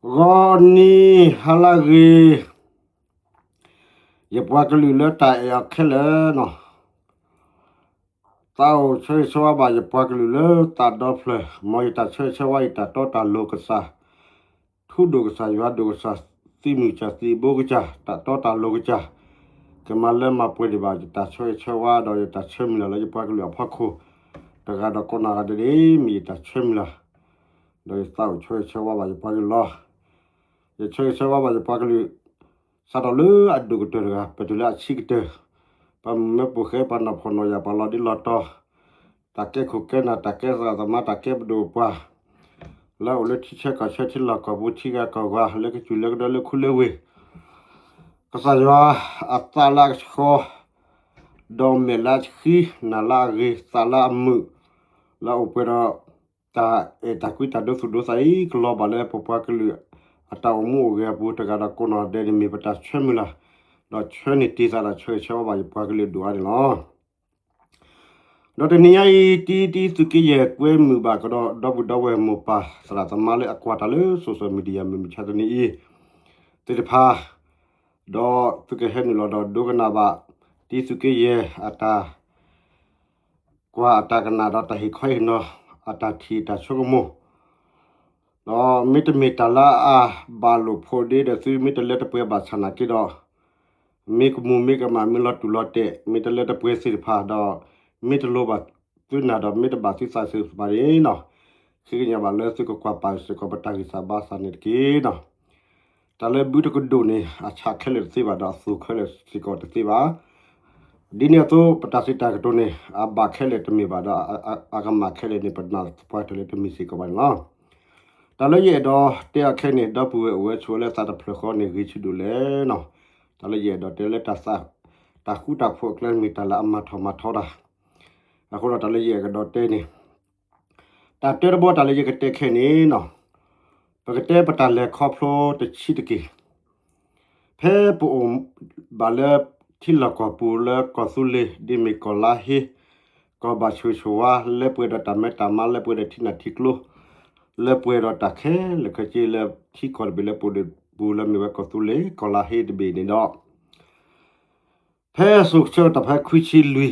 ဂီၤနံၤဟါလၢအဂ့ၤ, ယပှၤကလုာ်လၢတၢ်အဲၣ်အီၤခဲလၢာ်နီၤ, သးအိၣ်ဆၢဂ့ၤဆၢဝါဘၣ်ယပှၤကလုာ်လၢသးဒီဖျၢၣ်, မ်ယတၢ်ဆၢဂ့ၤဆၢဝါ ယတၢ်တီတၢ်လိၤကစၢ်, ထူဒိၣ်ကစၢ် ယွၤဒိၣ်ကစၢ်, သံမုၢ်ကစၢ် သံဘိကစၢ် တၢ်တီတၢ်လိၤကစၢ်, ကမၤလၢမၤပှဲၤဒံးဘၣ် ယတၢ်ဆၢဂ့ၤဆၢဝါ ဒီးယတၢ်ဆၢမုၢ်လၢ်လၢယပှၤကလုာ်အဖီခိၣ်, တဂၤဒီးကိးနီၢ်ဂၤဒဲးန့ၣ် မ့ၢ်ယတၢ်ဆၢမုၢ်လၢ်, ဒီးယသးအိၣ်ဆၢဂ့ၤဆၢဝါဘၣ်ယပှၤကလုာ်လီၤ. ယဆၢဂ့ၤဆၢဝါဘၣ်ယပှၤကလုာ် စးထီၣ်လၢအဒိၣ်ကတၢၢ်တဂၤ ပတုၤလၢအဆံးကတၢၢ်, ပှၤမုာ်မၢပှိၤဃဲ ပှၤနီၢ်ဖှီၣ်နီၢ်ယာ် ပှၤလီၤဒ့လီၤတီၤ, တၢ်ကဲခိၣ်ကဲနၢ် တၢ်ကဲသရၣ်သမါ တၢ်ကဲပဒိၣ်ပှၢ်, လၢအအိၣ်လၢထံဆၢကီၢ်ဆၢ ထံလီၢ်ကီၢ်ပူၤ ထံဂၤကီၢ်ဂၤ လၢကစၢၢ်လၢကဒၢ လၢခူလၢဝ့ၢ်, ကစၢ်ယွၤအသးလၢအကဆှီ, ဒီးမဲာ်လၢအဆှံ နၢ်လၢအဂ့ၤ သးလၢအမုာ်, လၢအအိၣ်ပှဲၤဒီး တၢ်အဲၣ်တၢ်ကွံ တၢ်ဒိသူၣ်ဒိသးအံၤ ကလီၤဘၣ်လၢပပှၤကလုာ် အတၢ်အိၣ်မူအိၣ်ဂဲၤအပူၤ တဂၤဒီးကိးနီၢ်ဒဲးန့ၣ် မ့ၢ်ပတၢ်ဆၢမုၢ်လၢ်, ဒီးဆၢန့ၢ်တ့ၢ်သးဒီးဆၢဂ့ၤဆၢဝါဘၣ်ယပှၤကလုာ်ဒိၣ်အါန့ၣ်လီၤ. ဒီးတနံၤညါအံၤ တံသုးက့ယဲၢ်ကွဲမုာ်ဘၣ်ကဒီး ဒီပုၢ်ဒီဝဲၢ်မိၢ်ပၢ်သရၣ်သမါလၢအကွၢ်တၢ်လၢ social media မုၢ်မဆါတနံၤအံၤ သ့ၣ်တဖၣ်, ဒီးသုကဟဲနုာ်လီၤဒီးဒိကနၣ်ဘၣ် တံသုးက့ယဲၢ်အတၢ် ကွၢ်အတၢ်ကနၣ်ဒီးတၢ်ဟ့ၣ်ခီဟ့ၣ်နီၤ အတၢ်ထံၣ်တၢ်ဆိကမိၣ်, ဒီးမ့တမ့ၢ်တၢ်လၢအဘၣ်လိာ်ဖိးဒ့ဒီး သုမ့ၢ်တလၢတပှဲၤဘၣ်ဆၣ်နာ်က့ဒီး, မ့ၢ်ကမူၣ်မ့ၢ်ကမၣ် မ့ၢ်လီၤတူၢ်လီၤတဲာ် မ့ၢ်တလၢတပှဲၤသ့ၣ်တဖၣ်ဒီး, မ့ၢ်တလိၤဘၣ်သုနၢ်ဒီး မ့ၢ်တဘၣ်သုသးစ့ၢ်ကီးဘၣ်န့ၣ်နီၤ, ဃ့ကညးဘၣ်လၢသုကကွၢ်ပာ်စ့ၢ်ကီးပတၢ်ဂံၢ်စၢ်ဘါစၢ်န့ၣ်တက့ၢ်နီၤ. တၢ်လၢဘုတကဒိၣ်န့ၣ် အဆၣ်ခဲလၢာ်တသ့ဘၣ်ဒီး အသိၣ်ခဲလၢာ်စ့ၢ်ကီးတသ့ဘၣ်. ဒ်န့ၣ်အသိး ပတၢ်စံးတၢ်ကတိၤန့ၣ် အဘၣ်ခဲလၢာ်တမ့ၢ်ဘၣ်ဒီး အကမၣ်ခဲလၢာ်န့ၣ် ပနာ်သပှၢ်တၢၢ်လၢတမ့ၢ်စ့ၢ်ကီးဘၣ်န့ၣ်လီၤ. တၢ်လၢယအဲၣ်ဒိးတဲအီၤခဲအံၤန့ၣ် ဒီပုၢ်ဝဲၢ်အိၣ်ဝဲဆိးဝဲလၢသးတဖျၢၣ်ဃီန့ၣ် ဂ့ၤဆံးဒိၣ်လဲၣ်နီၤ. တၢ်လၢယအဲၣ်ဒိးတဲလၢ တၢ်ဃူတၢ်ဖိးအကျဲမ့ၢ်တၢ်လၢအမၤထီၣ်မၤထီတၢ်, အဃိဒီးတၢ်လၢယအဲၣ်ကဒီးတဲန့ၣ် တၢ်တဲတဘီတၢ်လၢယကတဲခဲအံၤန့ၣ်နီၤ, ပကတဲပတၢ်လဲၤခီဖျိတဆံးတက့ၢ်. ဖဲပအိၣ်ဘၣ်လၢထံလီၢ်ကီၢ်ပူၤလၢကီၢ်သူလ့ၤ ဒ်မ့ၢ်ကီၢ်လါဟ့, ကီၢ်ဘၣ်ဆိၣ်ဂ့ၤဆိၣ်ဝါ လၢပှဲၤဒီးတၢ်မဲတၢ်မါ လၢပှဲၤဒီးထံနၢ်ထံကျိ လၢပှဲၤဒီးတၢ်ခဲလၢာ်ခဲဆ့လၢထံကီၢ်တဘ့ၣ်လၢပအိၣ်ပူၤလၢမ့ၢ်ဝဲကီၢ်သူလ့ၤ ကီၢ်လါဟ့တဘ့ၣ်န့ၣ်ဒီး ဖဲအစိၤဆၢကတီၢ်ဖဲခွံဆံလွံၢ်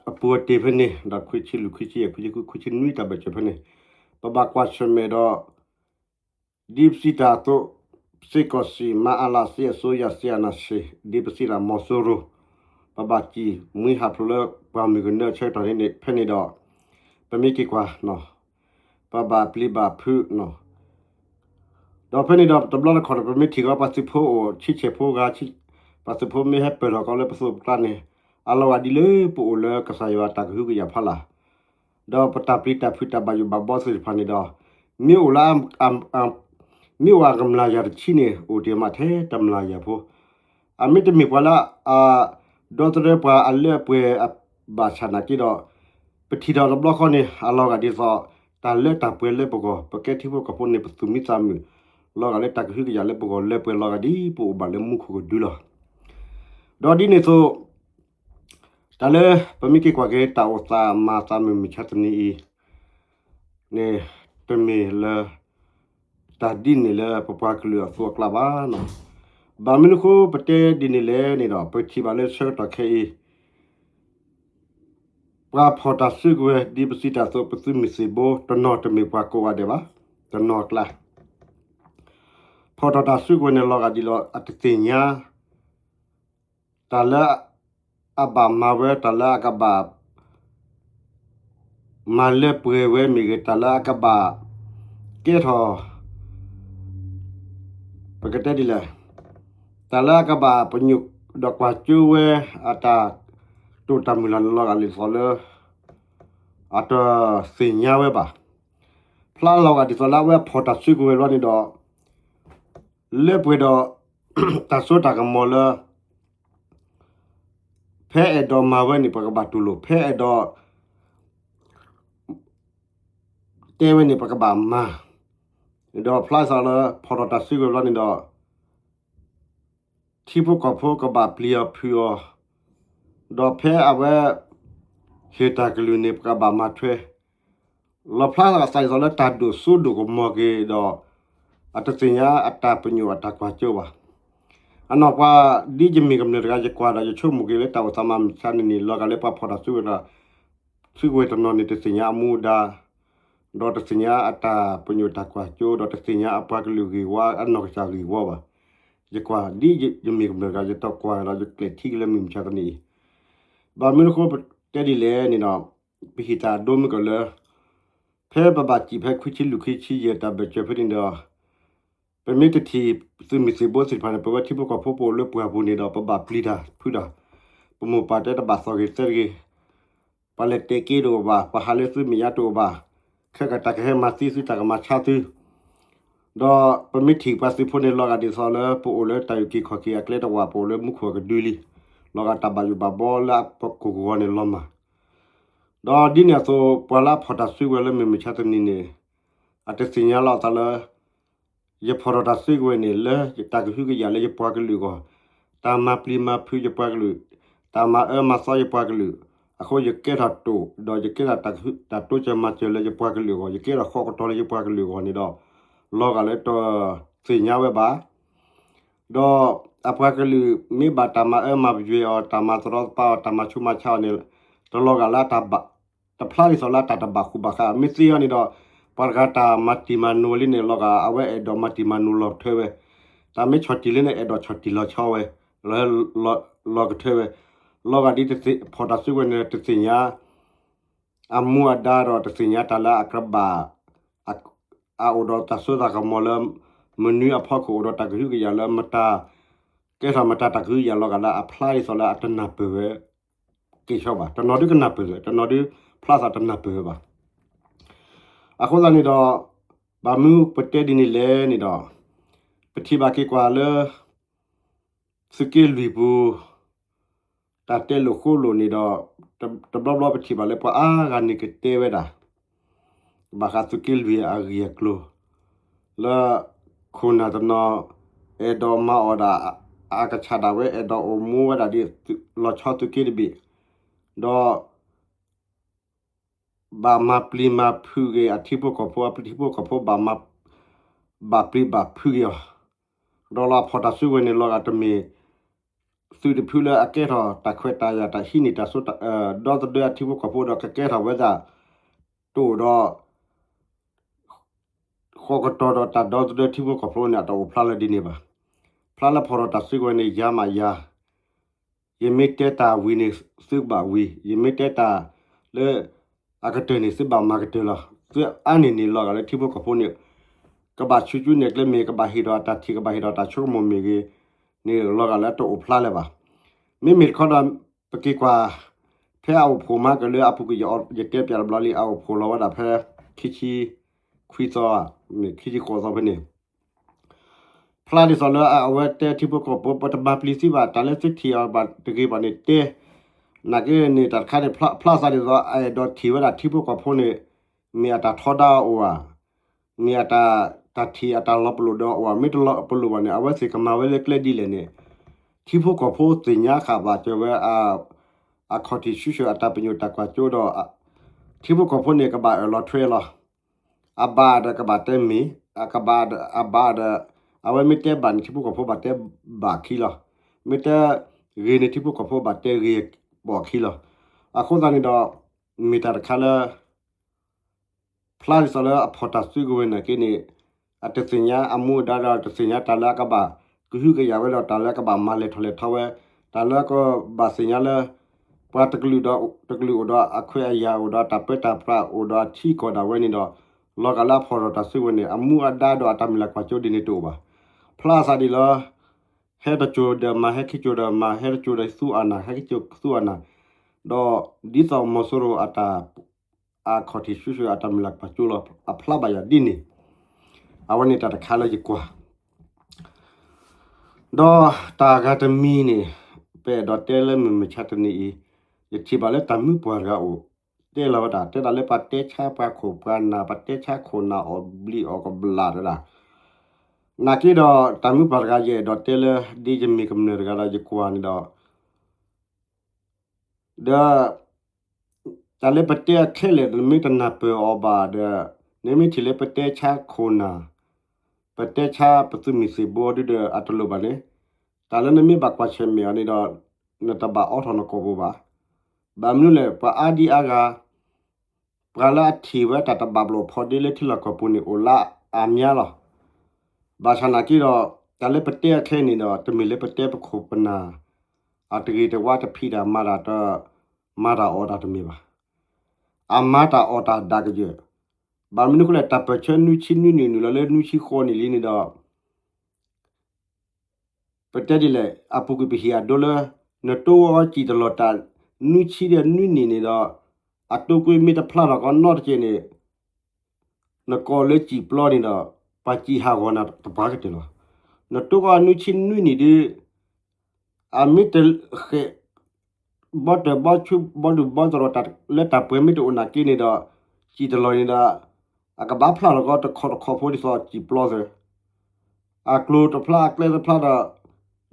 အပူၤအတ့ၢ်ဖဲန့ၣ် ဒီးခွံဆံလွံၢ် ခွံဆံယဲၢ် ခွံဆံဃု ခွံဆံနွံ တၢ်ဘၢၣ်စၢၤဖဲန့ၣ် ပဘၣ်ကွၢ်ဆၢၣ်မဲာ်ဒီး ဒ်ပစံးတၢ်အသိး စစ်ကောင်စီ မအလ စစ်အစိုးရ စစ်အာဏာရှင် ဒ်ပစံးတၢ်မီၤစိရိၤ ပဘၣ်စံၣ်မှံဟးဖျိးလၢပှၢ်မုၢ်ကနၢအဆၢကတီၢ်န့ၣ် ဖဲန့ၣ်ဒီး ပမ့ၢ်က့ၤကွၢ် ပဘၣ်ပျံၤဘၣ်ဖုးနီၤ ဒီးဖဲန့ၣ်ဒီးတဘျီတခီၣ်န့ၣ် ပမ့ၢ်ထံၣ်ကီးပှၤသုးဖိအိၣ်ဆံဆဲၣ်ဖိဂၤ, ပှၤသုးဖိမ့ၢ်ဟဲပၢၢ်ထီၣ်ကီးလၢပသိးပကျါန့ၣ် အလီၤဂာ်ဒ်လၢပအိၣ်လၢကစၢ်ယွၤတၢ်ကဟုကယာ်ဖီလာ်, ဒီးပတၢ်ပျံၤတၢ်ဖုးတၢ်ဘၣ်ယိၣ်ဘၣ်ဘီသ့ၣ်တဖၣ်န့ၣ်ဒီး မ့ၢ်အိၣ်လၢ မ့ၢ်အိၣ်အကမျၢ်ယၤတဆံန့ၣ် အိၣ်တ့ၢ်မးထဲတမျၢ်ယၤဖိ အမ့တမ့ၢ်ပှၤလၢ ဒီသဒၢပှၤအလၢအပှဲၤဘၣ်ဆၣ်နာ်က့ဒီး ပထံၣ်ထီၣ်တဘျီဃီန့ၣ် အလီၤဂာ်ဒ်သိး တၢ်လၢတၢ်ပှဲၤလၢပဂီၢ် ပကဲထံဖိကီၢ်ဖိန့ၣ် ပသူၣ်မံသးမုာ် လီၤဂာ်လၢတၢ်ကဟုကယာ်လၢပဂီၢ် လၢပှဲၤလီၤဂာ်ဒ်ပအိၣ်ဘၣ်လၢမူခိၣ်ကဒုလီၤ. ဒီးဒ်န့ၣ်အသိး တၢ်လၢပမ့ၢ်က့ၤကွၢ်က့ၤ တၢ်အိၣ်သးမၤသးမုၢ်မဆါတနံၤအံၤန့ၣ် တမ့ၢ်လၢ တၢ်ဒ်န့ၣ်လၢပပှၤကလုာ်အသိးအကျါဘၣ်နီၤ. ဘၣ်မနုၤအဃိ ပတဲဒ်န့ၣ်လဲၣ်န့ၣ်ဒီး ပထံၣ်ဘၣ်လၢဆၢကတီၢ်ခဲအံၤ ပှၤဖီၣ်တၢ်စုကဝဲၤ ဒ်ပစံးတၢ်အသိး ပသုးမုၢ်သံၣ်ဘိ တနီၤတမ့ၢ်ပှၤကိးဂၤဒဲးဘၣ်, တနီၤအကျါ ဖီၣ်ထီၣ်တၢ်စုကဝဲၤန့ၣ် လီၤဂာ်ဒ်သိး အတသ့ၣ်ညါ တၢ်လၢအဘၣ်မၤဝဲ တၢ်လၢအကဘၣ် မၤလၢပှဲၤဝဲမ့ၢ်ဂ့ၤ တၢ်လၢအကဘၣ် ကဲထီၣ် ပကတဲဒ်လဲၣ်, တၢ်လၢအကဘၣ်ပညိၣ်ဒီးကွၢ်ကၠိဝဲ အတၢ်တိာ်တၢ်မုၢ်လၢ်န့ၣ် လီၤဂာ်ဒ်သိးလၢ အတသ့ၣ်ညါဝဲဘၣ်. ဖျါလီၤဂာ်ဒ်သိးလၢအဝဲဖီၣ်တၢ်စုကဝဲၤဘျီန့ၣ်ဒီး လၢပှဲၤဒီး တၢ်စိတၢ်ကမီၤလၢ ဖဲအဲၣ်ဒိးမၤဝဲန့ၣ် ပကဘၣ်တူၢ်လိာ်, ဖဲအဲၣ်ဒိး တဲဝဲန့ၣ် ပကဘၣ်မၤ, ဒီးဖျါသးလၢ ဖီၣ်ထီၣ်တၢ်စုကဝဲၤဘျီန့ၣ်ဒီး ထံဖိကီၢ်ဖိကဘၣ်ပျံၤအီၤဖုးအီၤ, ဒီးဖဲအဝဲ ဟ့ၣ်တၢ်ကလုၢ်န့ၣ် ပကဘၣ်မၤထွဲ လီၣ်ဖျါသးဒ်သိးလၢတၢ်ဒိၣ်စိဒိၣ်ကမီၤက့ၤဒီး အတသ့ၣ်ညါအတၢ်ပညိၣ်အတၢ်ကွၢ်စိဘၣ်. အနီၢ်ပှၤ ဒ်ယမ့ၢ်ကမျၢၢ်တဂၤ ယကွၢ်ဒီးယဆိကမိၣ်က့ၤလၢတၢ်အိၣ်သးမၤမုာ်မဆါန့ၣ်န့ၣ် လီၤဂာ်လၢပှၤဖီၣ်တၢ်စုကဝဲၤဒီး စုကဝဲၤတနီၤန့ၣ် တသ့ၣ်ညါအမူအဒါ ဒီးတသ့ၣ်ညါအတၢ်ပညိၣ်တၢ်ကွၢ်စိ ဒီးတသ့ၣ်ညါအပှၤကလုာ်ဂ့ၢ်ဝီ အနီၢ်ကစၢ်ဂ့ၢ်ဝီဘၣ်. ယကွၢ် ဒ်ယမ့ၢ်ကမျၢၢ်တဂၤ ယတၢ်ကွၢ်ဒီးယကျဲးထံက့ၤလၢမုၢ်မဆါတနံၤအံၤ ဘၣ်မနုၤအဃိပတဲဒ်လဲၣ်န့ၣ်ဒီး ပဟ့ၣ်တၢ်ဒိမုၢ်ကီၢ်လၢ ဖဲပဘၣ်စံးဖဲခွံဆံလွံၢ် ခွံဆံယဲၢ်တၢ်ဘၢၣ်စၢၤဖဲန့ၣ်ဒီး ပမ့ၢ်တထံၣ်သုးမုၢ်သံၣ်ဘိသ့ၣ်တဖၣ်န့ၣ် ပဝဲထံဖိကီၢ်ဖိပအိၣ်လၢပှၢ်ပူၤန့ၣ်ဒီး ပဘၣ်ပျံၤတၢ်ဖုးတၢ်, ပမိၢ်ပၢ်တဲတဘၣ်သီၣ်ဂ့ၤသဲတဂ့ၤ, ပှၤလဲၤတဲာ်က့ၤတအိၣ်ဘၣ်, ပှၤဟးလၢသုမဲာ်ညါတအိၣ်ဘၣ်, ခဲကတၢၢ်ကဟဲမၤသံသု တၢ်ကမၤဆါသု ဒီးပမ့ၢ်ထံၣ်ပှၤသုးဖိန့ၣ် လီၤဂာ်ဒ်သိးလၢပအိၣ်လၢတၢ်အုၣ်က့ၤခီၣ်က့ၤအကျဲတဝာ် ပအိၣ်လၢမူခိၣ်အကဒုလံ, လီၤဂာ်တၢ်ဘၣ်ယိၣ်ဘၣ်ဘီလၢအပကိၢ်ကဝီၤန့ၣ်လီၤမၢ်. ဒီးဒ်န့ၣ်အသိး ပှၤလၢအဖီၣ်တၢ်စုကဝဲၤလၢမုၢ်မဆါတနံၤန့ၣ် အတသ့ၣ်ညါလီၤအသးလၢ ယဖီၣ်ထီၣ်တၢ်စုကဝဲၤန့ၣ် လၢတၢ်ကဟုကယာ်လၢယပှၤကလုာ်အဂီၢ်, တၢ်မၤပျံၤမၤဖုးယပှၤကလုာ်, တၢ်မၤအၢမၤသီယပှၤကလုာ်, အဃိယကဲထီၣ်တိာ် ဒီးယကဲထီၣ်တၢ်ကဟု တၢ်တိစၢၤမၤစၢၤလၢယပှၤကလုာ်အဂီၢ်, ယကဲထီၣ်ဃီကတီၤလၢယပှၤကလုာ်အဂီၢ်န့ၣ်ဒီး လီၤဂာ်လၢတသ့ၣ်ညါဝဲဘၣ်. ဒီးအပှၤကလုာ်မ့ၢ်ဘၣ်တၢ်မၤအၢမၤပယွဲအီၤ, တၢ်မၤသရီသပါအီၤ, တၢ်မၤဆူးမၤဆါအီၤန့ၣ် တလီၤဂာ်လၢ တဖျါဒ်သိးလၢတၢ်တဘၣ်ဃူဘၣ်ဃး, မ့ၢ်သ့အီၤန့ၣ်ဒီး ပှၤတဂၤတၢ်မၤတံၢ်မၤနိလံန့ၣ် လီၤဂာ်အဝဲအဲၣ်ဒိးမၤတံၢ်မၤနိလီၤကထၢဝဲ, တၢ်မ့ၢ်ဆီၣ်တံၢ်လံန့ၣ် အဲၣ်ဒိးဆီၣ်တံၢ်လီၤဆီဝဲ, လီၤကထၢဝဲ, လီၤဂာ်ဒ်တသ့ၣ် ဖီၣ်တၢ်စုကဝဲၤန့ၣ် တသ့ၣ်ညါ အမူအဒါဒီးတသ့ၣ်ညါတၢ်လၢအကဘၣ် အအိၣ်ဒီးတၢ်စိတၢ်ကမီၤလၢ မနုၤအဖီခိၣ်အိၣ်ဒီးတၢ်ကဟုကယာ်လၢမတၤ ကဲထီၣ်မတၤတၢ်ကဟုကယာ်လီၤဂာ်လၢအဖျါဒ်သိးလၢအတနၢ်ပၢၢ်ဝဲ က့ၤဆီဘၣ်. တနီၤဒုကနၢ်ပၢၢ်, တနီၤဒုဖျါသးတနၢ်ပၢၢ်ဝဲဘၣ်. အဃိသတးန့ၣ်ဒီး ဘၣ်မနုၤပတဲဒ်န့ၣ်လဲၣ်န့ၣ်ဒီး ပထံၣ်ဘၣ်က့ၤကွၢ်လၢ သုးက့လွံၢ်ပူၤ တၢ်တဲလိာ်ဃိလိာ်န့ၣ်ဒီး တဘျီဘျီပထံၣ်ဘၣ်လၢပှၤအါဂၤန့ၣ်ကတဲဝဲဒၣ် ဘၣ်ဃးသုးက့လွံၢ်အဂ့ၢ်အကျိၤ လၢ ခိၣ်နၢ်တနီၤ အဲၣ်ဒိးမၤအီၣ်ဒၣ် အကဆၣ်ဒၣ်ဝဲ အဲၣ်ဒိးအိၣ်မူဝဲဒၣ်ဒ် လီၤဆီသုးက့တဘ့ၣ် ဒီး ဘၣ်မၤပျံၤမၤဖုးက့ၤအထံဖိကီၢ်ဖိ, အထံဖိကီၢ်ဖိဘၣ်မၤ ဘၣ်ပျံၤဘၣ်ဖုးက့ၤအီၤ, ဒီးလၢအဖီၣ်တၢ်စုကဝဲၤန့ၣ် လီၤဂာ်တမ့ၢ် သုးတဖုလၢအကဲထီၣ်တၢ်ခွဲးတၢ်ယာ်တၢ်ဟံးန့ၢ်တၢ်စိ ဒီသဒၢအထံဖိကီၢ်ဖိဒီးကကဲထီၣ်ဝဲဒၣ် တအိၣ်ဒီး ဃီကတီၤဒီးတၢ်ဒီသဒၢထံဖိကီၢ်ဖိန့ၣ် အတအိၣ်ဖျါလၢဒ်န့ၣ်ဘၣ်. ဖျါလၢဖီၣ်ထီၣ်တၢ်စုကဝဲၤန့ၣ် ယၤမးယၤ ယမ့ၢ်တဲတၢ်ဝံၤန့ၣ် သုကဘၣ်ဝံၤ, ယမ့ၢ်တဲတၢ်လၢ အကတၢၢ်န့ၣ် သုဘၣ်မၤကတၢၢ်လီၤ. သုအါန့ၢ်န့ၣ် လီၤဂာ်လၢထံဖိကီၢ်ဖိန့ၣ် ကဘၣ်ဆူၣ်ကၠူနဲၣ်ကျဲမ့ၢ်ဂ့ၤ, ကဘၣ်ဟ့ၣ်ဒီးအတၢ်ထံၣ် ကဘၣ်ဟ့ၣ်ဒီးတၢ်ဆိကမိၣ်မ့ၢ်ဂ့ၤန့ၣ် လီၤဂာ်လၢတအိၣ်ဖျါလၢၤဘၣ်. မ့မ့ၢ်တခီဒီး ပက့ၤကွၢ် ဖဲအအိၣ်ဖှိၣ်မၤကလၢအပူၤကွံာ် ယတဲပၠးတဘျီလံ အအိၣ်ဖှိၣ်လီၤဝဲဒၣ်ဖဲ ခံဆံခွံသီ, ခံဆံဃိးသီဖဲန့ၣ် ဖျါဒ်သိးလၢအဝဲတဲထံဖိကီၢ်ဖိ ပတမၤပျံၤသုဘၣ်, တၢ်လၢသုထံၣ်အီၤဘၣ်တဂ့ၤဘၣ်န့ၣ်တဲ, နာ်က့န့ၣ် တၢ်တခါန့ၣ် ဖျါသးဒ်သိး အအဲၣ်ဒိးထံၣ်ဝဲဒၣ်ထံဖိကီၢ်ဖိန့ၣ် မ့ၢ်အတၢ်ထီဒါအအိၣ်ဧါ, မ့ၢ်အတၢ် တၢ်ထံၣ်အတၢ်လီၤပလိာ်ဒီးအအိၣ်ဧါ, မ့ၢ်တလီၤပလိာ်ဘၣ်န့ၣ် အဝဲသ့ၣ်ကမၤဝဲလၢကျဲဒ်လဲၣ်န့ၣ် ထံဖိကီၢ်ဖိသ့ၣ်ညါဃာ်ဘၣ်စၢၤဝဲ အခီၣ်ထံးဆူၣ်ဆၢၣ်အတၢ်ပညိၣ်တၢ်ကွၢ်စိဒီး ထံဖိကီၢ်ဖိန့ၣ် ကဘၣ်အၢၣ်လီၤထွဲလီၤ. အဘၣ်ဒီးကဘၣ်တဲမ့ၢ်, အကဘၣ်ဒီး အဘၣ်ဒီး အဝဲမ့ၢ်တဲဘၣ်န့ၣ် ထံဖိကီၢ်ဖိဘၣ်တဲဘၣ်ခံလီၤ. မ့ၢ်တဲဂ့ၤန့ၣ် ထံဖိကီၢ်ဖိဘၣ်တဲဂ့ၤပိာ်ခံလီၤ. အဃိသတးန့ၣ်ဒီး မ့ၢ်တၢ်တခါလၢ ဖျါဒ်သိးလၢအဖီၣ်တၢ်စုကဝဲၤနာ်က့န့ၣ် အတသ့ၣ်ညါအမူအဒါဒီး တသ့ၣ်ညါတၢ်လၢအကဘၣ်ကဟုကယာ်ဝဲဒီး တၢ်လၢအကဘၣ်မၤလဲၤထီၣ်လဲၤထီဝဲ, တၢ်လၢကဘၣ်သ့ၣ်ညါလၢ ပှၤတကလုာ်ဒီး တကလုာ်အိၣ်ဒီးအခွဲးအယာ် အိၣ်ဒီးအတၢ်ပၢတၢ်ပြး အိၣ်ဒီးအထံကီၢ်ဒၣ်ဝဲန့ၣ်ဒီး လီၤဂာ်လၢအဖီၣ်ထီၣ်တၢ်စုကဝဲၤန့ၣ် အမူအဒါဒီးအတၢ်မုၢ်လၢ်ကွၢ်စိဒ်န့ၣ်တအိၣ်ဘၣ်. ဖျါသးဒ်လီၤ ဟဲတစိၤဒီးမၤ ဟဲခံစိၤဒီးမၤ ဟဲတစိၤဒီးသူအနၢ် ဟဲခံစိၤသူအနၢ်, ဒီးဒ်သိးမီၤစိရိၤအတၢ် အခီၣ်ထံးဆူၣ်ဆၢၣ်အတၢ်မုၢ်လၢ်ကွၢ်စိလီၤ အဖျါဘၣ်ယၤဒ်န့ၣ်, အဝဲန့ၣ်တၢ်တခါလၢယကွၢ် ဒီးတၢ်ဂၤတမံၤန့ၣ် ပအဲၣ်ဒိးတဲလၢမုၢ်မဆါတနံၤအံၤ, ယထံၣ်ဘၣ်လၢတၢ်မုၢ်ပှၢ်တဂၤအိၣ် တဲလီၤဝဲဒၣ် တဲဒၣ်လၢပှၤတဲဆါပှၤခိၣ်ပှၤနၢ် ပှၤတဲဆါခိၣ်နၢ်အီၣ်ဘျံးအီၣ်ကဘျၣ်တဒၣ်, နာ်က့ဒီးတၢ်မုၢ်ပှၢ်တဂၤ ယအဲၣ်ဒိးတဲလၢ ဒ်ယမ့ၢ်ကမျၢၢ်တဂၤဒီးယကွၢ်န့ၣ်ဒီး ဒီး တၢ်လၢပတဲအခဲလၢာ် နမ့ၢ်တနၢ်ပၢၢ်အီၤဘၣ်ဒီး နမ့ၢ်ထံၣ်လၢပတဲဆါခိၣ်နၢ်, ပတဲဆါပသုးမုၢ်သံၣ်ဘိဒုဒီး အတလိၣ်ဘၣ်န့ၣ်, တၢ်လၢနမ့ၢ်ဘၣ်ကွၢ်ဆၢၣ်မဲာ်အီၤန့ၣ်ဒီး နတဘၣ်အိးထီၣ်နကိာ်ပူၤဘၣ်. ဘၣ်မနုၤလဲၣ် ပှၤအါဒံအါဂၤ ပှၤလၢအထံၣ်ဝဲတၢ်တဘၣ်ဘျီၣ်ဖီဒ့လၢထံလီၢ်ကီၢ်ပူၤန့ၣ် အိၣ်လၢအါမးလီၤ. ဘၣ်ဆၣ်နာ်က့ဒီး တၢ်လၢပတဲအခဲအံၤန့ၣ်ဒီး တမ့ၢ်လၢပတဲပခိၣ်ပနၢ် အတဂ့ၤတဝါတဖံးတၢ်မၤတၢ်တ မၤတၢ်အီၣ်တၢ်တမ့ၢ်ဘၣ်. အမၤတၢ်အီၣ်တၢ်ဒၣ်ကယၢၢ်, ဘၣ်မနုၤအဃိလဲၣ် တၢ်ပၢၢ်ဆၢနွံဆံနွံနံၣ်နုာ်လီၤလၢနွံဆံဃိးနံၣ်လံန့ၣ်ဒီး ပတဲဒ်လဲၣ် အပူၤကွံာ်ပဟ့ၣ်အဒိလၢ နတိၢ်ဝဲအီၤစံၣ်တလီၤတၢ် နွံဆံဒီးနွံနံၣ်န့ၣ်ဒီး အတိၢ်ကွံာ်မ့ၢ်တဖျါထီၣ်ကီးနီတကဲးန့ၣ် နကိးလၢစံၣ်ပျီန့ၣ်ဒီး ပှၤစံၣ်ဟးဂီၤနၤတပှၤကတၢၢ်လီၤ. နတိၢ်ကီးနွံဆံနွံနံၣ်ဒု အမ့ၢ်တဃဲး ဘီတၢၢ်ဘီဆူ ဘီဒူၣ်ဘီတရီတၢ်လၢတၢ်ပှဲၤမ့ၢ်တအိၣ်နာ်က့န့ၣ်ဒီး စံၣ်တလီၤန့ၣ်ဒီး အကဘၣ်ဖျါထီၣ်ကီးတခီတခီဖိဒ်သိးစံၣ်ပျီသၢ အကျိၤတဖျါအကျဲတဖျါဒီး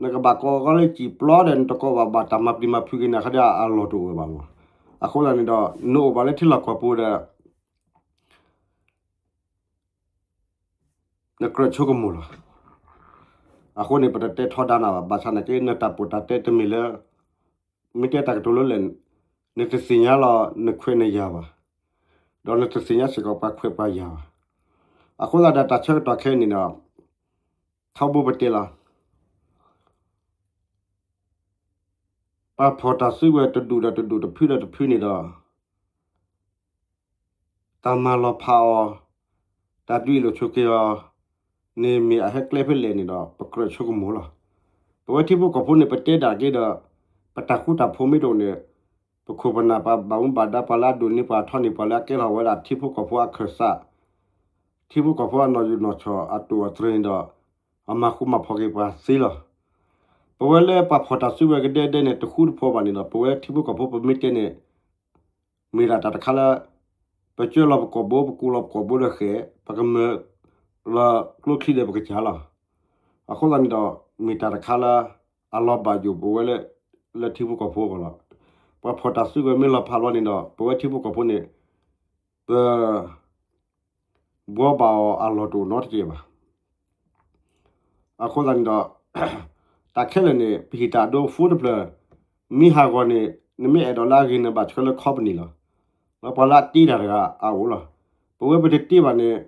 နကဘၣ်ကိးကီးလၢစံၣ်ပျီဒီး နတကိးဘၣ်ဘၣ်တၢ်မၤပျံၤမၤဖုးက့ၤနၤခါဒီးအလီၢ်တအိၣ်ဝဲဘၣ်မး. အဃိသတးန့ၣ်ဒီး နအိၣ်ဘၣ်လၢထံလီၢ်ကီၢ်ပူၤဒီး နကြၢးဆိကမိၣ်လီၤ. အဃိန့ၣ် ပတတဲထီဒါနၤဘၣ်. ဘၣ်ဆၣ်နာ်က့ နတၢ်ပီးတၢ်တဲတမ့ၢ်လၢ မ့ၢ်တဲတၢ်ကတိၤလၢလဲၣ်, နတသ့ၣ်ညါလီၤနခွဲးနယာ်ဘၣ်, ဒီးနတသ့ၣ်ညါစ့ၢ်ကီးပှၤခွဲးပှၤယာ်ဘၣ်. အဃိသတးဒီးတၢ်ဆၢကတီၢ်ခဲအံၤန့ၣ်ဒီး ထီဘိပတဲလီၤ. ပှၤဖီၣ်တၢ်စုကဝဲၤတဒူၣ်ဒီးတဒူၣ်တဖုဒီးတဖုန့ၣ်ဒီး တၢ်မၤလီၤဖးအီၤ, တၢ်ဒုးအ့ၣ်လိာ်ဆိးက့အီၤန့ၣ် မ့ၢ်အဟဲကျဲဖဲလဲၣ်န့ၣ်ဒီး ပကြၢးဆိကမိၣ်လီၤ. ပဝဲထံဖိကီၢ်ဖိန့ၣ် ပတဲဒၣ်က့ၤဒီး ပတၢ်ဃူတၢ်ဖိးမ့ၢ်တအိၣ်န့ၣ် ပခိၣ်ပနၢ်ပှၤဘၣ်မူဘၣ်ဒါ ပှၤလၢအဒိၣ်န့ၢ်ပှၤထီန့ၢ်ပှၤလၢအကဲထီၣ်ဝဲဒၣ်ထံဖိကီၢ်ဖိအခၢၣ်စး, ထံဖိကီၢ်ဖိအနီၢ်ယိာ်နီၢ်ဆီၣ်အတိာ်အတြၢၤန့ၣ်ဒီး အမၤဃူမၤဖိးက့ၤပှၤသ့လီၤ. ပဝဲလၢပှၤဖီၣ်တၢ်စုကဝဲၤကဒဲကဒဲန့ၣ် တဃူတဖိးဘၣ်န့ၣ်ဒီး ပဝဲထံဖိကီၢ်ဖိပမ့ၢ်တဲန့ၣ် မ့ၢ်ဒၣ်တၢ်တခါလၢ ပကၢလီၤပကိာ်ဘိ ပကူလီၤပကိာ်ဘိဒီးဃဲၤ ပကမၢလီၤကျိချံဒီးပကစၢ်လီၤ. အဃိသတးန့ၣ်ဒီး မ့ၢ်တၢ်တခါလၢ အလီၤဘၣ်ယိၣ်ပဝဲလၢ လၢထံဖိကီၢ်ဖိအဂီၢ်လီၤ. ပှၤဖီၣ်တၢ်စုကဝဲၤမ့ၢ်လီၤဖးလီၤန့ၣ်ဒီး ပဝဲထံဖိကီၢ်ဖိန့ၣ် ပ ဘှီဘၣ်အီၤအလီၢ်တအိၣ်နီတကဲးဘၣ်. အဃိသတးန့ၣ်ဒီး တၢ်ခဲလၢာ်န့ၣ် ပဟ့ၣ်တၢ်အဒိ phone တဖျၢၣ် မ့ၢ်ဟးဂီၤန့ၣ် နမ့ၢ်အဲၣ်ဒိးလၢအဂ့ၤ နဘၣ်ဆှၢလၢ company လီၤ. လၢပှၤလၢအတ့တၢ်တဂၤအအိၣ်လီၤ. ပဝဲပတတ့ဘၣ်န့ၣ်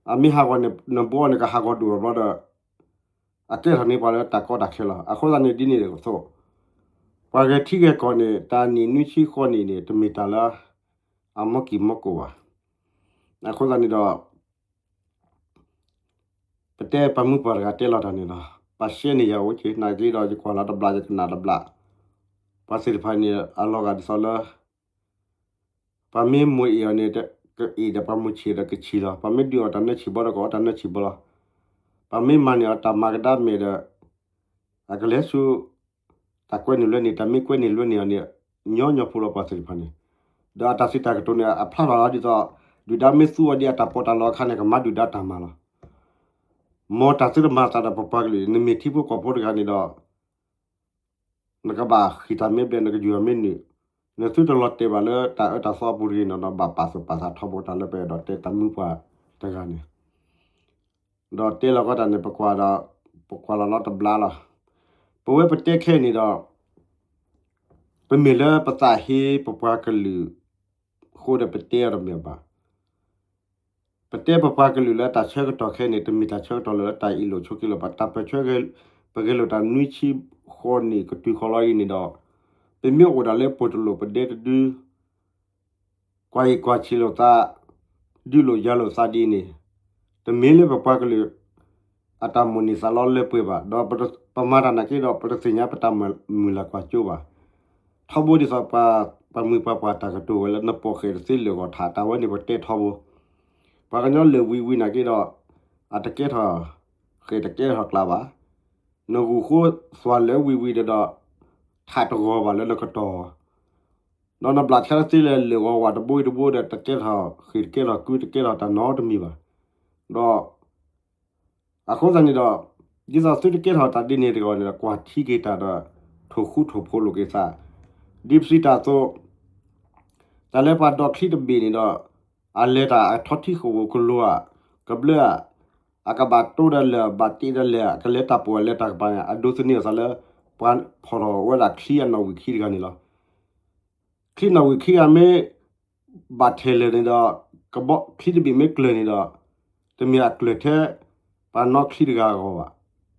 အမ့ၢ်ဟးဂီၤန့ၣ် နဘှီန့ၣ် ကဟးဂီၤဒိၣ်လီၤဘျီဒီး အကဲထီၣ်န့ၢ်ပှၤလၢတၢ်ကီတၢ်ခဲလီၤ. အဃိသတးန့ၣ်ဒ်န့ၣ်အသိး ပှၤဂဲၤထံဂဲၤကီၢ်န့ၣ် တၢ်နံၣ်နွံဆံဃိးနံၣ်န့ၣ် တမ့ၢ်တၢ်လၢ အမီၢ်ကံၢ်မီၢ်ကိၣ်ဘၣ်. အဃိသတးန့ၣ်ဒီး ပတဲပှၤမုၢ်ပှၢ်တဂၤတဲလီၤတၢ်န့ၣ်လီၤ. ပှၤရှဲန့ၢ်ယၤအိၣ်က့ၤ နာ်က့ဒီး ယကွၢ်လီၤတဘျီ ယကနၣ်တဘျီ. ပှၤသ့ၣ်တဖၣ်န့ၣ် အလီၤဂာ်ဒ်သိးလၢ ပှၤမ့ၢ်မိၢ်အ့ၣ်အီၤန့ၣ် ကအ့ၣ်ဒီးပှၤမိၢ်ဆံးဒီးကဆံးလီၤ. ပှၤမ့ၢ်ဒုးအီၤတၢ်နၢဆံးဘီဒီး ကအီၣ်တၢ်နၢဆံးဘီလီၤ. ပှၤမ့ၢ်မၤန့ၢ်အီၤတၢ်မၤကဒါမဲာ်ဒီး အကလဲၤဆူ တၢ်ကွဲနုာ်လွဲနုာ် တၢ်မ့ၢ်ကွဲနုာ်လွဲနုာ်အီၤန့ၣ် ညီညီဖိလီၤ ပှၤသ့ၣ်တဖၣ်န့ၣ်. ဒီးအတၢ်စံးတၢ်ကတိၤန့ၣ် အဖျါထီၣ်လီၤဒ်သိး ဒုၣ်ဒါမ့ၢ်သူအီၤဒ်အတၢ်ပီးတၢ်လီအခါန့ၣ် ကမၤဒုၣ်ဒါတၢ်မၤလီၤ. မ်တၢ်သုတမၤသးဒီးပပှၤကလုာ် နမ့ၢ်ထံဖိကီၢ်ဖိတဂၤန့ၣ်ဒီး နကဘၣ်ဃံးတၢ်မ့ၢ်ဘျဲၣ် နကယူၤတၢ်မ့ၢ်နုာ်, နသုတလီၤတဲာ်ဘၣ်လၢတၢ်အၢတၢ်သီအပူၤတဂ့ၤန့ၣ်ဒီး ဘၣ်ပာ်သူၣ်ပာ်သးထီဘိ တၢ်လၢပအဲၣ်ဒိးတဲတၢ်မုၢ်ပှၢ်တဂၤန့ၣ် ဒီးတဲလီၤကီးတၢ်န့ၣ် ပကွၢ်ဒီး ပကွၢ်လီၤလီၤတဘျါလီၤ. ပဝဲပတဲခဲအံၤန့ၣ်ဒီး ပမ့ၢ်လၢပသးဟ့ပပှၤကလုာ်အဃိဒီးပတဲအီၤတမ့ၢ်ဘၣ်. ပတဲပပှၤကလုာ်လၢတၢ်ဆၢကတီၢ်ခဲအံၤန့ၣ် တမ့ၢ်တၢ်ဆၢကတီၢ်လၢတၢ်အ့ၣ်လိာ်ဆိးက့လိာ်ဘၣ်. တၢ်ပၢၢ်ဆၢ ပဂဲၤလိာ်တၢ်နွံဆံဃိးနံၣ်ကတုၤဃီၤလီၤအံၤန့ၣ်ဒီး ပမ့ၢ်အိၣ်ဒၣ်လၢပှဲၤတလိာ်ပဒဲတဒု ကွၢ်အံၣ်ကွၢ်ဆံးလိာ်သး ဒုးလိာ်ယၤလိာ်သးဒ်အံၤန့ၣ် တမ့ၢ်လၢပပှၤကလုာ် အတၢ်မိၣ်န့ၢ်သးလီလၢပှဲၤဘၣ်. ဒီးပမၤတၢ်နာ်က့ဒီး ပတသ့ၣ်ညါပတၢ်မုၢ်လၢ်ကွၢ်စိဘၣ်. ထီဘိဒ်သိးပှၤ ပှၤမုၢ်ပှၤပှၢ်တၢ်ကတိၤဝဲလၢ နပိာ်ဃဲၢ်တသ့လၢာ်ဂီၤထး တၢ်ဝဲန့ၣ်ပတဲထီဘိ. ပှၤကညီလၢာ်ဝံၤဝံၤနာ်က့ဒီး အတကဲထီၣ်ဃဲၢ်တကဲထီၣ်ကျါဘၣ်. နဂုာ်ဃိသွၤလၢာ်ဝံၤဝံၤဒီး ထးတဂီၤဘၣ်လၢနကတီၢ် ဒီးနဘျးဆါတသ့လၢာ်ဂီၤဝးတဘိတဘိဒီး တကဲထီၣ်ဃ့ၢ်တကဲထီၣ်ကုတကဲထီၣ်တၢ်နီတမံၤဘၣ်. ဒီး အဃိသတးန့ၣ်ဒီး ဒ်သိးသုတကဲထီၣ်တၢ်ဒ်န့ၣ်တဂီၢ်န့ၣ်ဒီး ကွၢ်ထံက့ၤတၢ်ဒီး ထိၣ်ဃူထိၣ်ဖိးလိာ်က့ၤသး ဒ်ပစံးတၢ်အသိး တၢ်လၢပှၤဒိးချံတဘ့ၣ်န့ၣ်ဒီး အလဲၤတၢ်အထီထံဃိာ်ဧိၤကလိၤဧါ, ကဘျၢဧါ, အကဘၣ်တိဒီးလၢၢ် ဘၣ်တ့ဒီးလၢၢ် ကလဲၤတၢ်ပိာ်အလဲၤတၢ်ကပၤန့ၣ် အဒိးသန့ၤအသးလၢ ပှၤဖီၣ်ထီၣ်ဝဲဒၣ်ချံအနီၣ်ဝံာ်ခံတဂၤန့ၣ်လီၤ. ချံနီၣ်ဝံာ်ခံဂၤမ့ၢ် ဘၣ်ထဲးလၢာ်န့ၣ်ဒီး ကဘီချံတဘ့ၣ်မ့ၢ်ကျၢၤန့ၣ်ဒီး တမ့ၢ်အကျၢၤထဲ ပှၤနီၣ်ချံတဂၤအဂီၢ်ဘၣ်.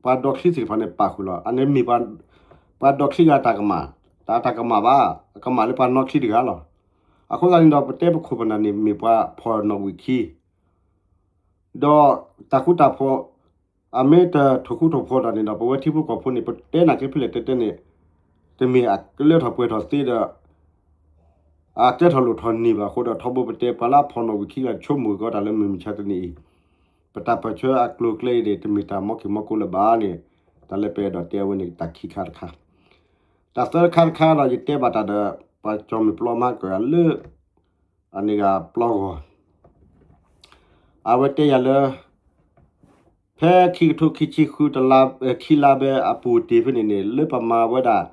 ပှၤဒိးချံသ့ၣ်တဖၣ်န့ၣ် ပာ်ဃုာ်လီၤ. အန့ၣ်မ့ၢ်ပှၤဒိးချံဂၤတၢ်ကမၣ်, တၢ်တၢ်ကမၣ်ဘၣ်, အကမၣ်လၢပှၤနီၣ်ချံတဂၤလီၤ. အဃိသတးန့ၣ်ဒီး ပတဲပခိၣ်ပနၢ်န့ၣ် မ့ၢ်ပှၤဖီၣ်နီၣ်ဝံာ်ခံ ဒီးတၢ်ဃူတၢ်ဖိး အမ့ၢ်တထိၣ်ဃူထိၣ်ဖိးတၢ်န့ၣ်ဒီး ပဝဲထံဖိကီၢ်ဖိန့ၣ် ပတဲနာ်က့ဖဲလဲၣ်တဲတဲန့ၣ် တမ့ၢ်အကလၢထီၣ်ပှဲၤထီၣ်သ့ဒီး အကဲထီၣ်လိၣ်ထီၣ်န့ၢ်ဘၣ်အဃိဒီး ထီဘိပတဲပှၤလၢအဖီၣ်နီၣ်ဝံာ်ခံဂၤဆိကမိၣ်က့ၤကီးတၢ်လၢမုၢ်မဆါတနံၤအံၤ, ပတၢ်ပၢၢ်ဆၢအကျိၤအကျဲအံၤန့ၣ် တမ့ၢ်တၢ်မီက့ၤမီကိးလၢၤဘၣ်န့ၣ် တၢ်လၢပအဲၣ်ဒိးတဲဝဲန့ၣ် တၢ်ခံခါတခါ, တၢ်သၢခါတခါဒီး ယတဲဘၣ်တၢ်ဒီး ပှၤကၠီမုၢ်ပျီမၤကၢၢ်လၢ အန့ၣ်ဂၤပျီဂီၢ် အဝဲတဲယၤလၢ ဖဲခံကထိခံဆံဃု တလါ ခံလါဘဲအပူၤတ့ၢ်ဖဲန့ၣ်န့ၣ် လၢပမၤဝဲဒၣ်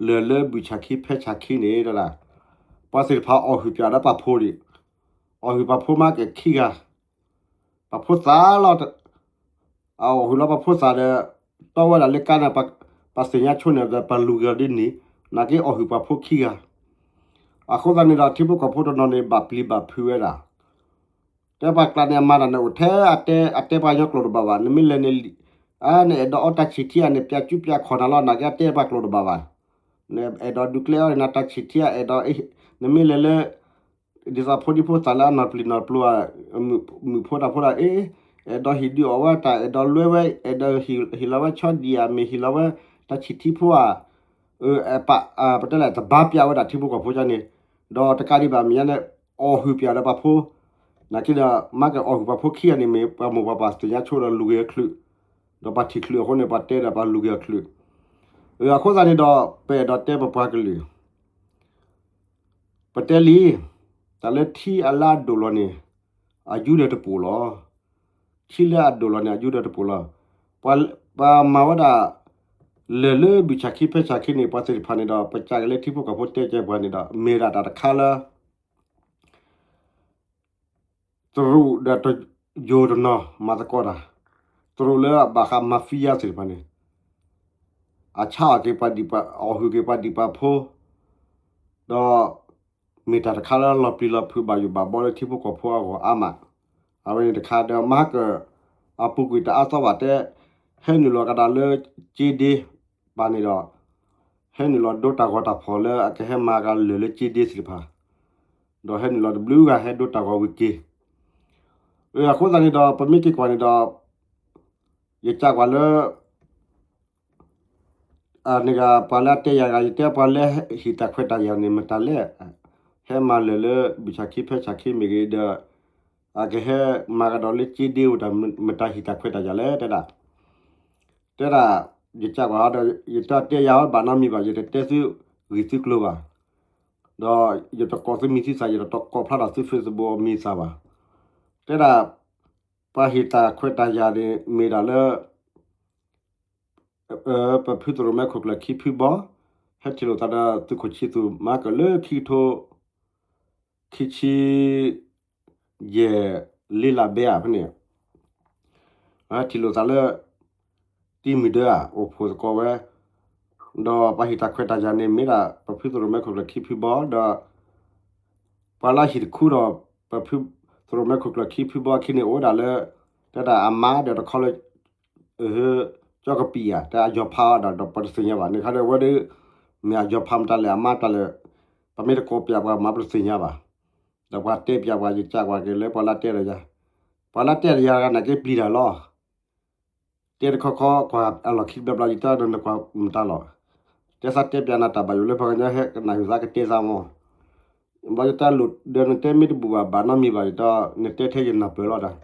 လၢၢ်လၢဘုၣ်ဆၣ်ခံဖဲဆၣ်ခံန့ၣ် တဒၣ် ပှၤသ့ၣ်တဖၣ်အီၣ်ဟုၣ်ပၠးဒီးပှၤဖိဒံး, အီၣ်ဟုၣ်ပှၤဖိမၤကၢၢ်ခံဂၤ, ပှၤဖိသၣ်လီၤ အအီၣ်ဟုၣ်လီၤပှၤဖိသၣ်ဒီး တီဝဲဒၣ်လၢကါန့ၣ် ပှၤသ့ၣ်ညါဆိန့ၣ်ဒီး ပှၤလူၤက့ၤအီၤဒ်န့ၣ်, နာ်က့အီၣ်ဟုၣ်ပှၤဖိခံဂၤ, အဃိသတးန့ၣ်ဒီး ထံဖိကီၢ်ဖိတနီၤန့ၣ် ဘၣ်ပျံၤဘၣ်ဖုးဝဲဒၣ်, တဲပှၤကျါန့ၣ် အမၤတၢ်န့ၣ်အိၣ်ထဲအတဲ အတဲပှၤကညီကျိာ်တဘၣ်ဘၣ်, နမ့ၢ်လဲၤန့ၣ် နအဲၣ်ဒိးအီတၢ်ဆံၣ်ထံဧါ နပျးကူပျးခီၣ်နၤလီၤ နာ်က့အတဲပှၤကျိာ်တဘၣ်ဘၣ်, နအဲၣ်ဒိးဒုးကျဲအီၣ်န့ၣ် နတၢ်ဆံၣ်ထံဧါ အဲၣ်ဒိး နမ့ၢ်လဲၤလၢ ဒ်သိးဖိဒံဖိသၣ်လၢအနီၢ်ပျံၤနီၢ်ပျိၤဧါ, မုၣ်ဖိတၢ်ဖိဒီး အ့ အဲၣ်ဒိးဟ့ၣ်ဒုးအီၣ်ဝဲတၢ် အဲၣ်ဒိးလွဲဝဲ အဲၣ်ဒိးဟ့ၣ်လီၤဝဲဆီဒံၣ်ဧါ မ့ၢ်ဟ့ၣ်လီၤဝဲတၢ်ဆံၣ်ထံဖိဧါ, ပတဲလဲၣ် တဘါပၠးဝဲဒၣ်ထံဖိကီၢ်ဖိကန့ၣ်, ဒီးတကးဒံးဘၣ်မဲာ်ညါန့ၣ် အီၣ်ဟုၣ်ပၠးဒီးပှၤဖိ, နာ်က့ဒီး မၤကၢၢ်အီၣ်ဟုၣ်ပှၤဖိခံဂၤန့ၣ် မ့ၢ်ပှၤမိၢ်ပှၤပၢ်သ့ၣ်ညါဆိဒီးလူၤက့ၤအချုး, ဒီးပှၤထံၣ်ချုးအဃိန့ၣ် ပှၤတဲဒီးပှၤလူၤက့ၤအချုး, အဃိသတးန့ၣ်ဒီး ပအဲၣ်ဒိးတဲပပှၤကလုာ် ပတဲလံ, တၢ်လၢထံအလၢအဒိၣ်လီၤန့ၣ် အယူဒီးတပိာ်လီၤ. ထံလၢအဒိၣ်လီၤန့ၣ် အယူဒီးတပိာ်လီၤ. ပှၤမၤဝဲဒၣ် လၢၢ်လၢဘုၣ်ဆၣ်ခံဖဲဆၣ်ခံန့ၣ် ပှၤသ့ၣ်တဖၣ်န့ၣ်ဒီး ပစံးက့ၤလၢထံဖိကီၢ်ဖိတဲကဲပှၤန့ၣ်ဒီး မ့ၢ်ဒၣ်တၢ်တခါလၢ တရူးဒီးတယိၤတနီၤမၤသကိးတၢ်, တရူးလၢအဘၣ်ဃး mafia သ့ၣ်တဖၣ်န့ၣ် အဆါအီၣ်က့ၤပှၤဒံးပှၤ အီၣ်ဟုၣ်က့ၤပှၤဒံးပှၤဖိ, ဒီးမ့ၢ်တၢ်တခါလၢလီၤပျံၤလီၤဖုးဘၣ်ယိၣ်ဘၣ်ဘီလၢထံဖိကီၢ်ဖိအဂီၢ်အါမး, အဝဲန့ၣ်တခါဒီး မၤကၢၢ် အပူၤကွံာ်တအါသီဘၣ်တဲ, ဟဲနုာ်လီၤကဒီးလၢက့ဒ့ပၤန့ၣ်ဒီး ဟဲနုာ်လီၤဒိတၢ်ဂီၤတၢ်ဖီၣ်လၢအကဟဲမၤကလၢၢ်လၢက့ဒ့သ့ၣ်တဖၣ်, ဒီးဟဲနုာ်လီၤတဘျုးဂၤဟဲဒိတၢ်ဂီၤဝံၤက့ၤ, အဃိသတးန့ၣ်ဒီး ပမ့ၢ်က့ၤကွၢ်န့ၣ်ဒီး ယစံးကွၢ်လၢ အန့ၣ်ဂၤ ပှၤလၢအတဲယၤတဂၤ ယတဲပှၤလၢဟ့ၣ်တၢ်ခွဲးတၢ်ယာ်န့ၣ် မတၤလဲၣ်, ဟဲမၤလၢၢ်လၢဘုၣ်ဆၣ်ခံဖဲဆၣ်ခံမ့ၢ်ဂ့ၤဒီး အကဟဲမၤကဒီးလၢက့ဒ့အိၣ်တၢ် မတၤဟ့ၣ်တၢ်ခွဲးတၢ်ယာ်လဲၣ် တဲဒၣ်, တဲဒၣ် ယစံးကွၢ်ဒီး ယတတဲယၤဟီဘၣ်နီတမံၤဘၣ် ယတတဲသုဂံၢ်သုကျိၤဘၣ်, ဒီးယတကိးသုမံၤသုသၣ် ယတကိးဖျါထီၣ်သု Facebook အမံၤသၣ်ဘၣ်, တဲဒၣ် ပှၤဟ့ၣ်တၢ်ခွဲးတၢ်ယာ်န့ၣ် မ့ၢ်ဒၣ်လၢ ပဖုသရိၣ်မဲခိၣ်ကျၢၢ်ခံဖုဘီ ဟဲထံၣ်လိာ်သးဒီးသုးခိၣ်ဆံသူၣ်မၤကၢၢ်လၢခံကထိ ခံဆံယဲၢ် လ့လးဘဲဧါဖဲန့ၣ်, ဟဲထံၣ်လိာ်သးလၢ တံၤမုၢ်ဒၢဧါ အိၣ်ဖှိၣ်သကိးဝဲ, ဒီးပှၤဟ့ၣ်တၢ်ခွဲးတၢ်ယာ်န့ၣ် မ့ၢ်ဒၣ်ပဖုသရိၣ်မဲခိၣ်ကျၢၢ်ခံဖုဘီ ဒီး ပှၤလၢဟံၣ်တခူဒီး ပဖုသရိၣ်မဲခိၣ်ကျၢၢ်ခံဖုဘီခံန့ၣ် အိၣ်ဝဲဒၣ်လၢ တဲဒၣ်အမါဒီးတခီလၢ ကၠီကပံာ်ဧါ တဲအယီၤဖးအီၤဒီး ဒီးပတသ့ၣ်ညါဘၣ်န့ၣ်ခါဒီး အဝဲဒၣ် မ့ၢ်အယီၤဖးမတၤလဲၣ် အမါတၢ်လဲၣ်, ပမ့ၢ်တကိးပၠးပှၤမၤပတသ့ၣ်ညါဘၣ်, ဒီးပှၤတဲပၠးပှၤ ယစံးကွၢ်က့ၤလၢပှၤလၢတဲတၢ်ယၤ, ပှၤလၢတဲတၢ်ယၤတဂၤနာ်က့ပျံၤတၢ်လီၤ. တဲတခီခီ ကွၢ်အလီၢ်ခံတဘျီဘျီ ယတဲဒီးနကွၢ်မတၤလီၤ. တဲသးတဲပၠးနၤတၢ်ဘၣ်ယိၣ်လၢပှၤကညီဟဲကနၣ်ယိၣ်သးကတဲသးမီၢ်. ဘျီယတဲလိာ်ဒီးနတဲမ့ၢ်တဘူၣ်ဘၣ် ဘၣ်နီတမံၤဘၣ် ယတဲ နတဲထဲယနၢ်ပၢၢ်လီၤတၢ်.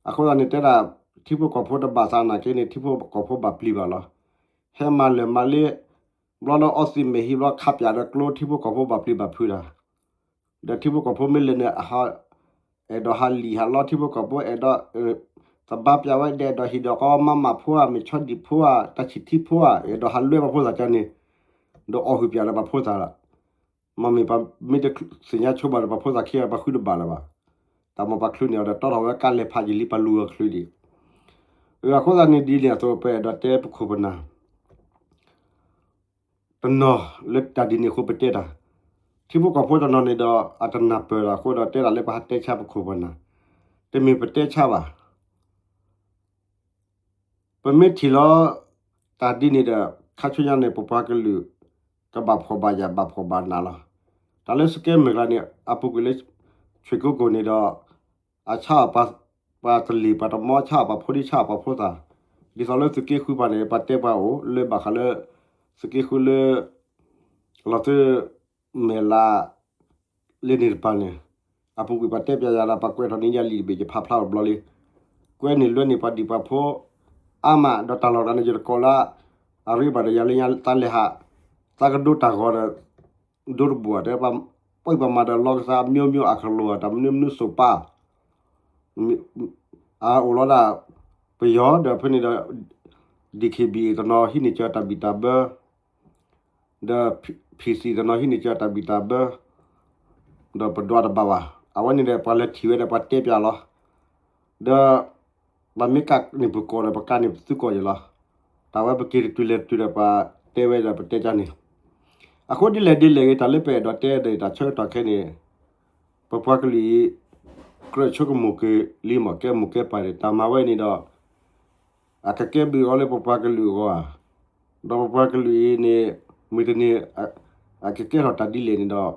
အဃိသတးန့ၣ်တဲဒၣ် ထံဖိကီၢ်ဖိတဘၣ်သးနာ်က့န့ၣ် ထံဖိကီၢ်ဖိဘၣ်ပျံၤဘၣ်လီၤ. ဟဲမၤလၢာ်မၤလ့ ဘျီလၢအီသံးမဲာ်ဟံးဘျီခးပၠးဒီးကျိ ထံဖိကီၢ်ဖိဘၣ်ပျံၤဘၣ်ဖုးတၢ် ဒီးထံဖိကီၢ်ဖိမ့ၢ်လဲၤန့ၣ် အဲၣ်ဒိးဟးလံာ်ဟးလီထံဖိကီၢ်ဖိ အဲၣ်ဒိး သဘါပၠးဝဲဒၣ် အဲၣ်ဒိးဟ့ၣ်ဒီးကီမါမၤဖိဧါ မ့ၢ်ဆီဒံၣ်ဖိဧါ တၢ်ဆံၣ်ထံဖိဧါ အဲၣ်ဒိးဟးလွဲပှၤဖိသၣ်ကန့ၣ် ဒီးအီၣ်ဟုၣ်ပၠးဒီးပှၤဖိသၣ်လီၤ. မ့မ့ၢ်ပမ့ၢ်တသ့ၣ်ညါဆိဘၣ်ဒီး ပှၤဖိသၣ်ခံဂၤပှၤဃုတဘၣ်လၢၤဘၣ်. တၢ်မ့ၢ်ပှၤချုးန့ၢ်အီၤဒီး တီထီၣ်ဝဲကါလဲၤဖးယံာ်လံ ပှၤလူၤအီၤချုးဒံး. အဃိသတးန့ၣ်ဒ်န့ၣ်အသိး ပအဲၣ်ဒိးတဲပခိၣ်ပနၢ် တနီၤလၢတၢ်ဒ်န့ၣ်အဃိပတဲတၢ်, ထံဖိကီၢ်ဖိတနီၤန့ၣ်ဒီး အတနၢ်ပၢၢ်အဃိဒီး တဲဒၣ်လၢပဟးတဲဆါပခိၣ်ပနၢ်, တမ့ၢ်ပတဲဆါဘၣ်. ပမ့ၢ်ထံၣ်လီၤ တၢ်ဒ်န့ၣ်ဒီး ခါဆူညါန့ၣ် ပပှၤကလုာ် ကဘၣ်ဖှီၣ်ဘၣ်ယာ်ဘၣ်ဖှီၣ်ဘၣ်နးလီၤ. တၢ်လၢစကဲမုၢ်ကျါန့ၣ် အပူၤကွံာ်လၢ ဆွ့ၣ်ကိကိၣ်န့ၣ်ဒီး အဆါအီၤပှၤတလ့ၢ်ပှၤတမီ ဆါအီၤပှၤဖိဒံ ဆါအီၤပှၤဖိသၣ်, ဒ်သိးလၢသုးက့ဃုပၤန့ၣ် ပှၤတဲပှၤအိၣ်လၢဘၣ်ဃးလၢ သုးက့ဃုလၢ လီၤသု မဲာ်လး လၢန့ၣ်တပၤန့ၣ်, အပူၤကွံာ်ပှၤတဲပၠးယၤဒီး ပှၤကွဲးထီၣ်န့ၢ်ယၤလံာ်တဘ့ၣ် ယဖးဖျါအိၣ်ဘျီလံ, ကွဲးန့ၢ်လွဲန့ၢ်ပှၤဒံၣ်ပှၤဖိ အါမး ဒီးတၢ်လီၢ်တဂၤန့ၣ် ယတကိးလၢ အရ့ဘၣ်ဒီးယၤလၢညါ သးလဲၤဟး သးကဒိတၢ်ဂီၤဒီး ဒိတဘိၣ် တဲ ပှၤပှၤမၤဒီးလီကသး မျိုးမျိုး အကလိၤ တၢ်မနုၤမနုၤစိၤပၤ အအိၣ်လီၤဒၣ် ပယီၤဒီးဖဲန့ၣ်ဒီး ဒီး ပီၣ် တနီၤဟံးန့ၢ်ကၢတၢ်ဘံၣ်တၢ်ဘၢ, ဒီး ပီၣ် တနီၤဟံးန့ၢ်ကၢတၢ်ဘံၣ်တၢ်ဘၢ, ဒီးပဒွးတဘၣ်ဘၣ်. အဝဲန့ၣ်ဒီး ပှၤလဲၤထံၣ်ဝဲဒီးပှၤတဲပၠးလီၤ. ဒီး ပမ့ၢ်ကးန့ၢ်ပကီၢ်ဒီး ပကးန့ၢ်ပသုးကီၢ်ယဲလီၤ. တၢ်ဝဲပက့ၤတတုၤလဲၤတတုၤဒီး ပှၤတဲဝဲဒီးပတဲကၠၢန့ၣ်, အဃိဒ်လဲၣ်ဒ်လဲၣ်ဂ့ၤ တၢ်လၢပအဲၣ်ဒိးတဲဒီး တၢ်ဆၢကတီၢ်ခဲအံၤန့ၣ် ပပှၤကလုာ်အံၤ ကြၢးဆိကမိၣ်က့ၤလံ မ့ၢ်ကဲမိၢ်ကဲပၢ်န့ၣ် တၢ်မၤဝဲန့ၣ်ဒီး အကကဲဘျုးအီၤလၢပပှၤကလုာ်အဂီၢ်ဧါ, ဒီးပပှၤကလုာ်အံၤန့ၣ် မုၢ်တနံၤ အကကဲထီၣ်တၢ်ဒ်လဲၣ်န့ၣ်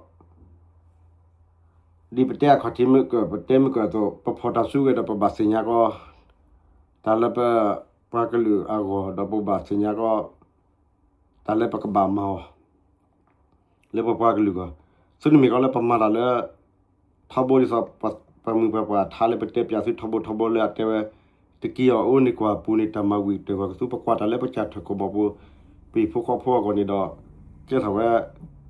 ဒီး ဒ်ပတဲအခီၣ်ထံးမ့ၢ်ကၢၢ် ပတဲမ့ၢ်ကၢၢ်အသိး ပဖီၣ်တၢ်စုကဝဲၤဒီး ပဘၣ်သ့ၣ်ညါကီး တၢ်လၢပပှၤကလုာ်အဂီၢ် ဒီးပဘၣ်သ့ၣ်ညါကီး တၢ်လၢပကဘၣ်မၤအီၤ လၢပပှၤကလုာ်အဂီၢ်, သုတမ့ၢ်ကီးလၢပမၤတၢ်လၢ ထီဘိဒ်သိး ပှၤမုၢ်ပှၤပှၢ်ထါလၢပတဲပၠးသုထီဘိထီဘိလၢအတဲဝဲ တက့ၢ်အီၤအိၣ်န့ၢ်ကွၢ်ပူၤန့ၣ် တၢ်မၤဝံၤတၢ်ဂီၤကသူ ပကွၢ်တၢ်လၢပကစၢ်ထၢၣ်ကီၢ်ဘီပူၤ ပဟံၣ်ဖိဃီဖိအဂီၢ်န့ၣ်ဒီး ကဲထီၣ်ဝဲ